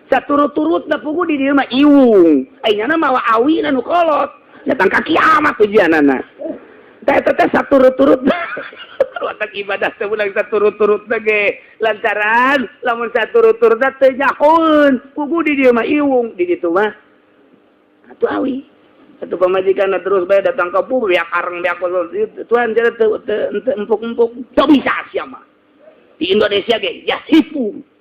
Saturut-turut na pugu di dieu mah iwung. Aing mawa awi na nu kolot. Datang ka kiamat ujianana. Teh teh saturut-turut. Watak ibadah teh ulang saturut-turut ge. Lantaran lamun saturut-turut teh nyahoeun. Pugu di dieu mah iwung, di ditu mah atuh awi. Atuh pamajikan terus bae datang ka pugu biak areng biak kolot. Tuan jadi teu empuk-empuk. Teu bisa sia mah. Di Indonesia ge yasifu.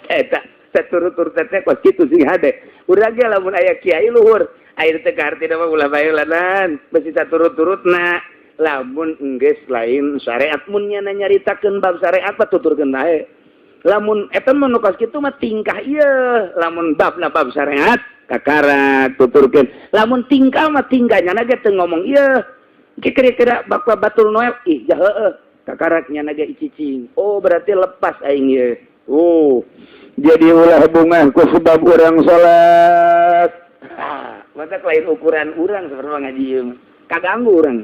Eta saturut-turut teh kos kitu sing hade. Urang ge lamun aya kiai luhur, air teh kahartina mah ulah bae lanan, besi saturut-turutna. Lamun enggeus lain syariat mun nya nyaritakeun bab syariat mah tuturkeun bae. Lamun eta mah nu kos kitu mah tingkah ieu, lamun babna bab syariat kakarak tuturkeun. Lamun tingkah mah tingkah nya ge teu ngomong ieu. Kira-kira bak batul Noel ih jah heueuh. Kakaraknya naga icicing. Oh berarti lepas aing ye. Oh jadi ulah bungah ku sebab urang salat. Ah, mata lain ukuran urang seperti ngaji ieu mah. Kaganggu urang.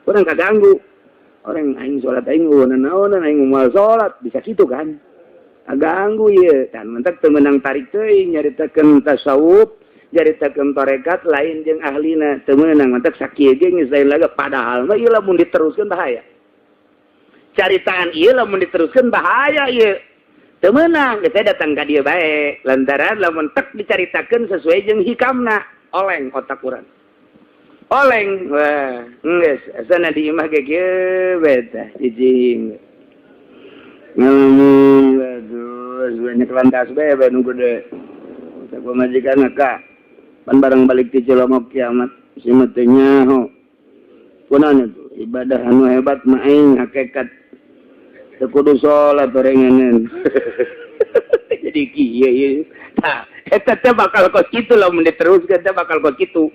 Urang kaganggu. Orang aing salat aing naonan aing moal salat bisa kitu kan. Kaganggu ieu. Dan mentak teu meunang tarik teuing nyaritakeun tasawuf, nyaritakeun tarekat lain jeung ahlina teu meunang mentak sakieu ge geus lain laga padahal mah ieu lamun diteruskeun bahaya. Caritaan ieu lamun diteruskeun bahaya ieu. Teu meunang, geus datang ka dieu bae. Lantaran lamun tek dicaritakeun sesuai jeung hikamna, oleng otak urang. Oleng, wah, geus asana di imah ge kieu bae tah cicing. Ngalamun, aduh, banyak lantas bae bae nu gede. Cek pamajikan ka. Pan barang balik ti Cilongok kiamat si mah teu nyaho. Kunaon itu? Ibadah anu hebat mah aing hakikat. Teu kudu salat orenganan. Jadi kieu ieu. Tah, eta teh bakal kos kitu lamun diteruskeun teh bakal kos kitu.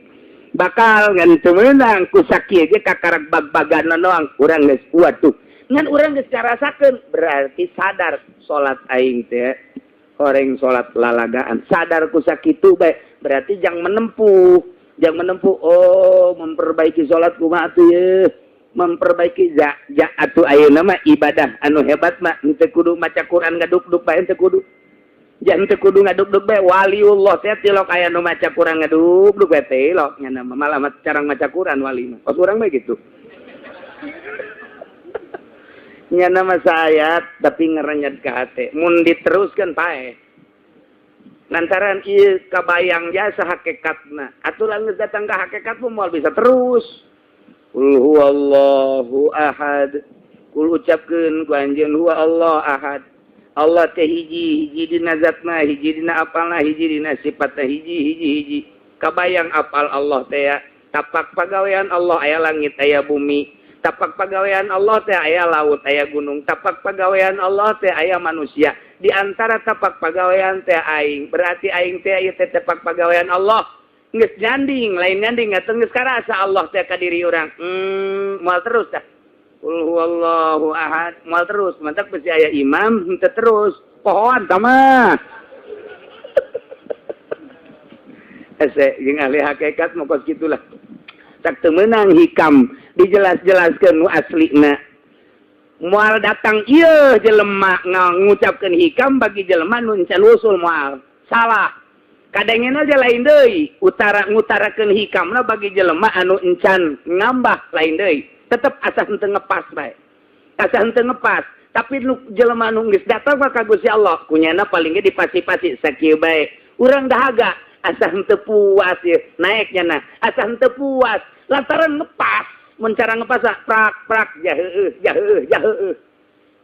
Bakal ngan teu meunang ku sakieu ge kakarak bag-bagan doang urang geus kuat tuh. Ngan urang geus ngarasakeun berarti sadar salat aing teh horeng salat lalagaan. Sadar ku sakitu bae berarti jang menempuh, oh memperbaiki salat kumaha atuh ye. Memperbaiki ja atuh ayeuna mah ibadah anu hebat mah henteu kudu maca Quran ngaduk-duk bae henteu kudu. Jangan teu kudu ngaduk-duk bae waliullah teh tilok aya nu maca Quran ngaduk-duk bae tilok nya malah carang maca Quran wali mah. Kos urang mah gitu. Nya nama ayat tapi ngerenyet ka hate. Mun diteruskeun paeh. Lantaran ieu kabayang jasa hakikatna. Atuh geus datang ka hakikat moal bisa terus. Qul huwallahu ahad. Qul ucapkeun ku anjeun huwa Allah ahad. Allah teh hiji, hiji dina zatna, hiji dina apalna, hiji dina sifatna, hiji hiji hiji. Kabayang apal Allah teh ya. Tapak pagawean Allah aya langit aya bumi. Tapak pagawean Allah teh aya laut aya gunung. Tapak pagawean Allah teh aya manusia. Di antara tapak pagawean teh aing. Berarti aing teh ieu teh tapak pagawean Allah. Geus nyanding, lain nyanding atuh geus karasa Allah teh ka diri urang. Moal terus tah. Qul huwallahu ahad, moal terus, mantak besi aya imam henteu terus, pohoan tah mah. Hese jeung ahli hakikat mah kos kitulah. Tak teu meunang hikam dijelas-jelaskeun nu aslina. Moal datang ieu jelema ngucapkeun hikam bagi jelema nu encan usul moal. Salah. Kadangena aja lain deui, utara ngutarakeun hikamna bagi jelema anu encan ngambah lain deui. Tetep asa henteu ngepas bae. Asa henteu ngepas, tapi nu jelema nu geus datang mah ka Gusti Allah, kunyana paling ge dipasi-pasi sakieu bae. Urang dahaga asa henteu puas ieu, naeknya nah, asa henteu puas lantaran ngepas, mun cara ngepas prak-prak jaheueuh jaheueuh jaheueuh.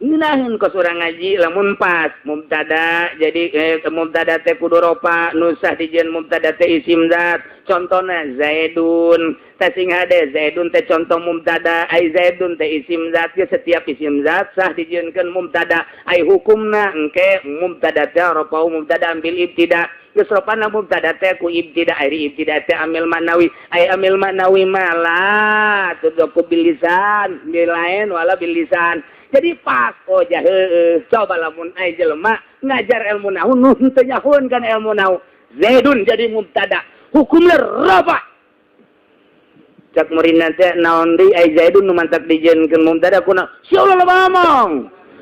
Ngeunaheun kos urang ngaji lamun pas mubtada jadi mubtada teh kudu ropa nusah dijieun mubtada teh isim zat. Contona Zaidun teh sing hade Zaidun teh contoh mubtada ai Zaidun teh isim zat ge setiap isim zat sah dijieunkeun mubtada ai hukumna engke mubtada teh ropa mubtada ambil ibtida geus ropana mubtada teh ku ibtida ai ibtida teh amil ma'nawi ai amil ma'nawi malah tudku bil lisan bil lain wala bil lisan. Jadi pas oh jaheueuh coba lamun ai jelema ngajar ilmu nahwu nu henteu nyahoeun kan ilmu nahwu Zaidun jadi mubtada hukumna rafa cak muridna teh naon deui ai Zaidun nu mantak dijieunkeun mubtada kuna sia ulah loba ngomong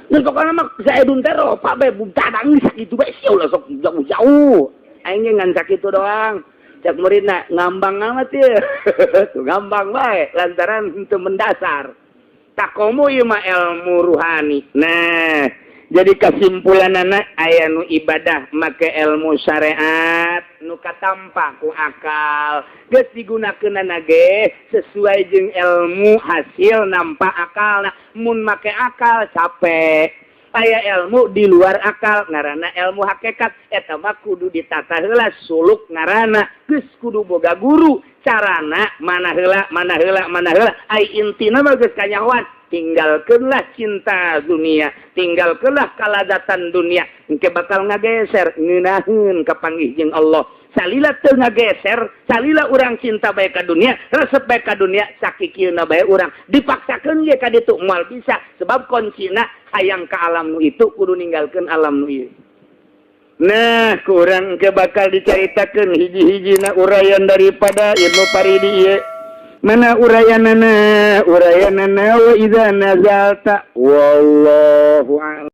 ngan pokona mah Zaidun teh rofa bae mubtada geus sakitu bae sia ulah sok jauh-jauh aing ge ngan sakitu doang cak muridna ngambang amat ieu tuh ngambang bae lantaran henteu mendasar. Takomo ieu mah ilmu ruhani. Nah, jadi kesimpulanana aya nu ibadah make ilmu syariat nu katampa ku akal. Geus digunakeunana ge sesuai jeung ilmu hasil nampa akalna. Mun make akal capek. Aya ilmu di luar akal ngaranna ilmu hakikat eta mah kudu ditata heula suluk ngaranna geus kudu boga guru carana mana heula mana heula mana heula ai intina mah geus kanyahoan tinggalkeunlah cinta dunia tinggalkeunlah kalazatan dunia engke bakal ngageser ngeunaheun kapanggih jeung Allah salila teu ngageser salila urang cinta bae ka dunia resep bae ka dunia sakikieuna bae urang dipaksakeun ge ka ditu moal bisa sebab kuncina hayang ka alam nu itu kudu ninggalkeun alam nu ieu. Nah kurang ke bakal dicaritakeun hiji-hijina uraian daripada Ibnu Paridi ieu. Mana uraianana? Uraianana wa idza nazalta wallahu a'lam.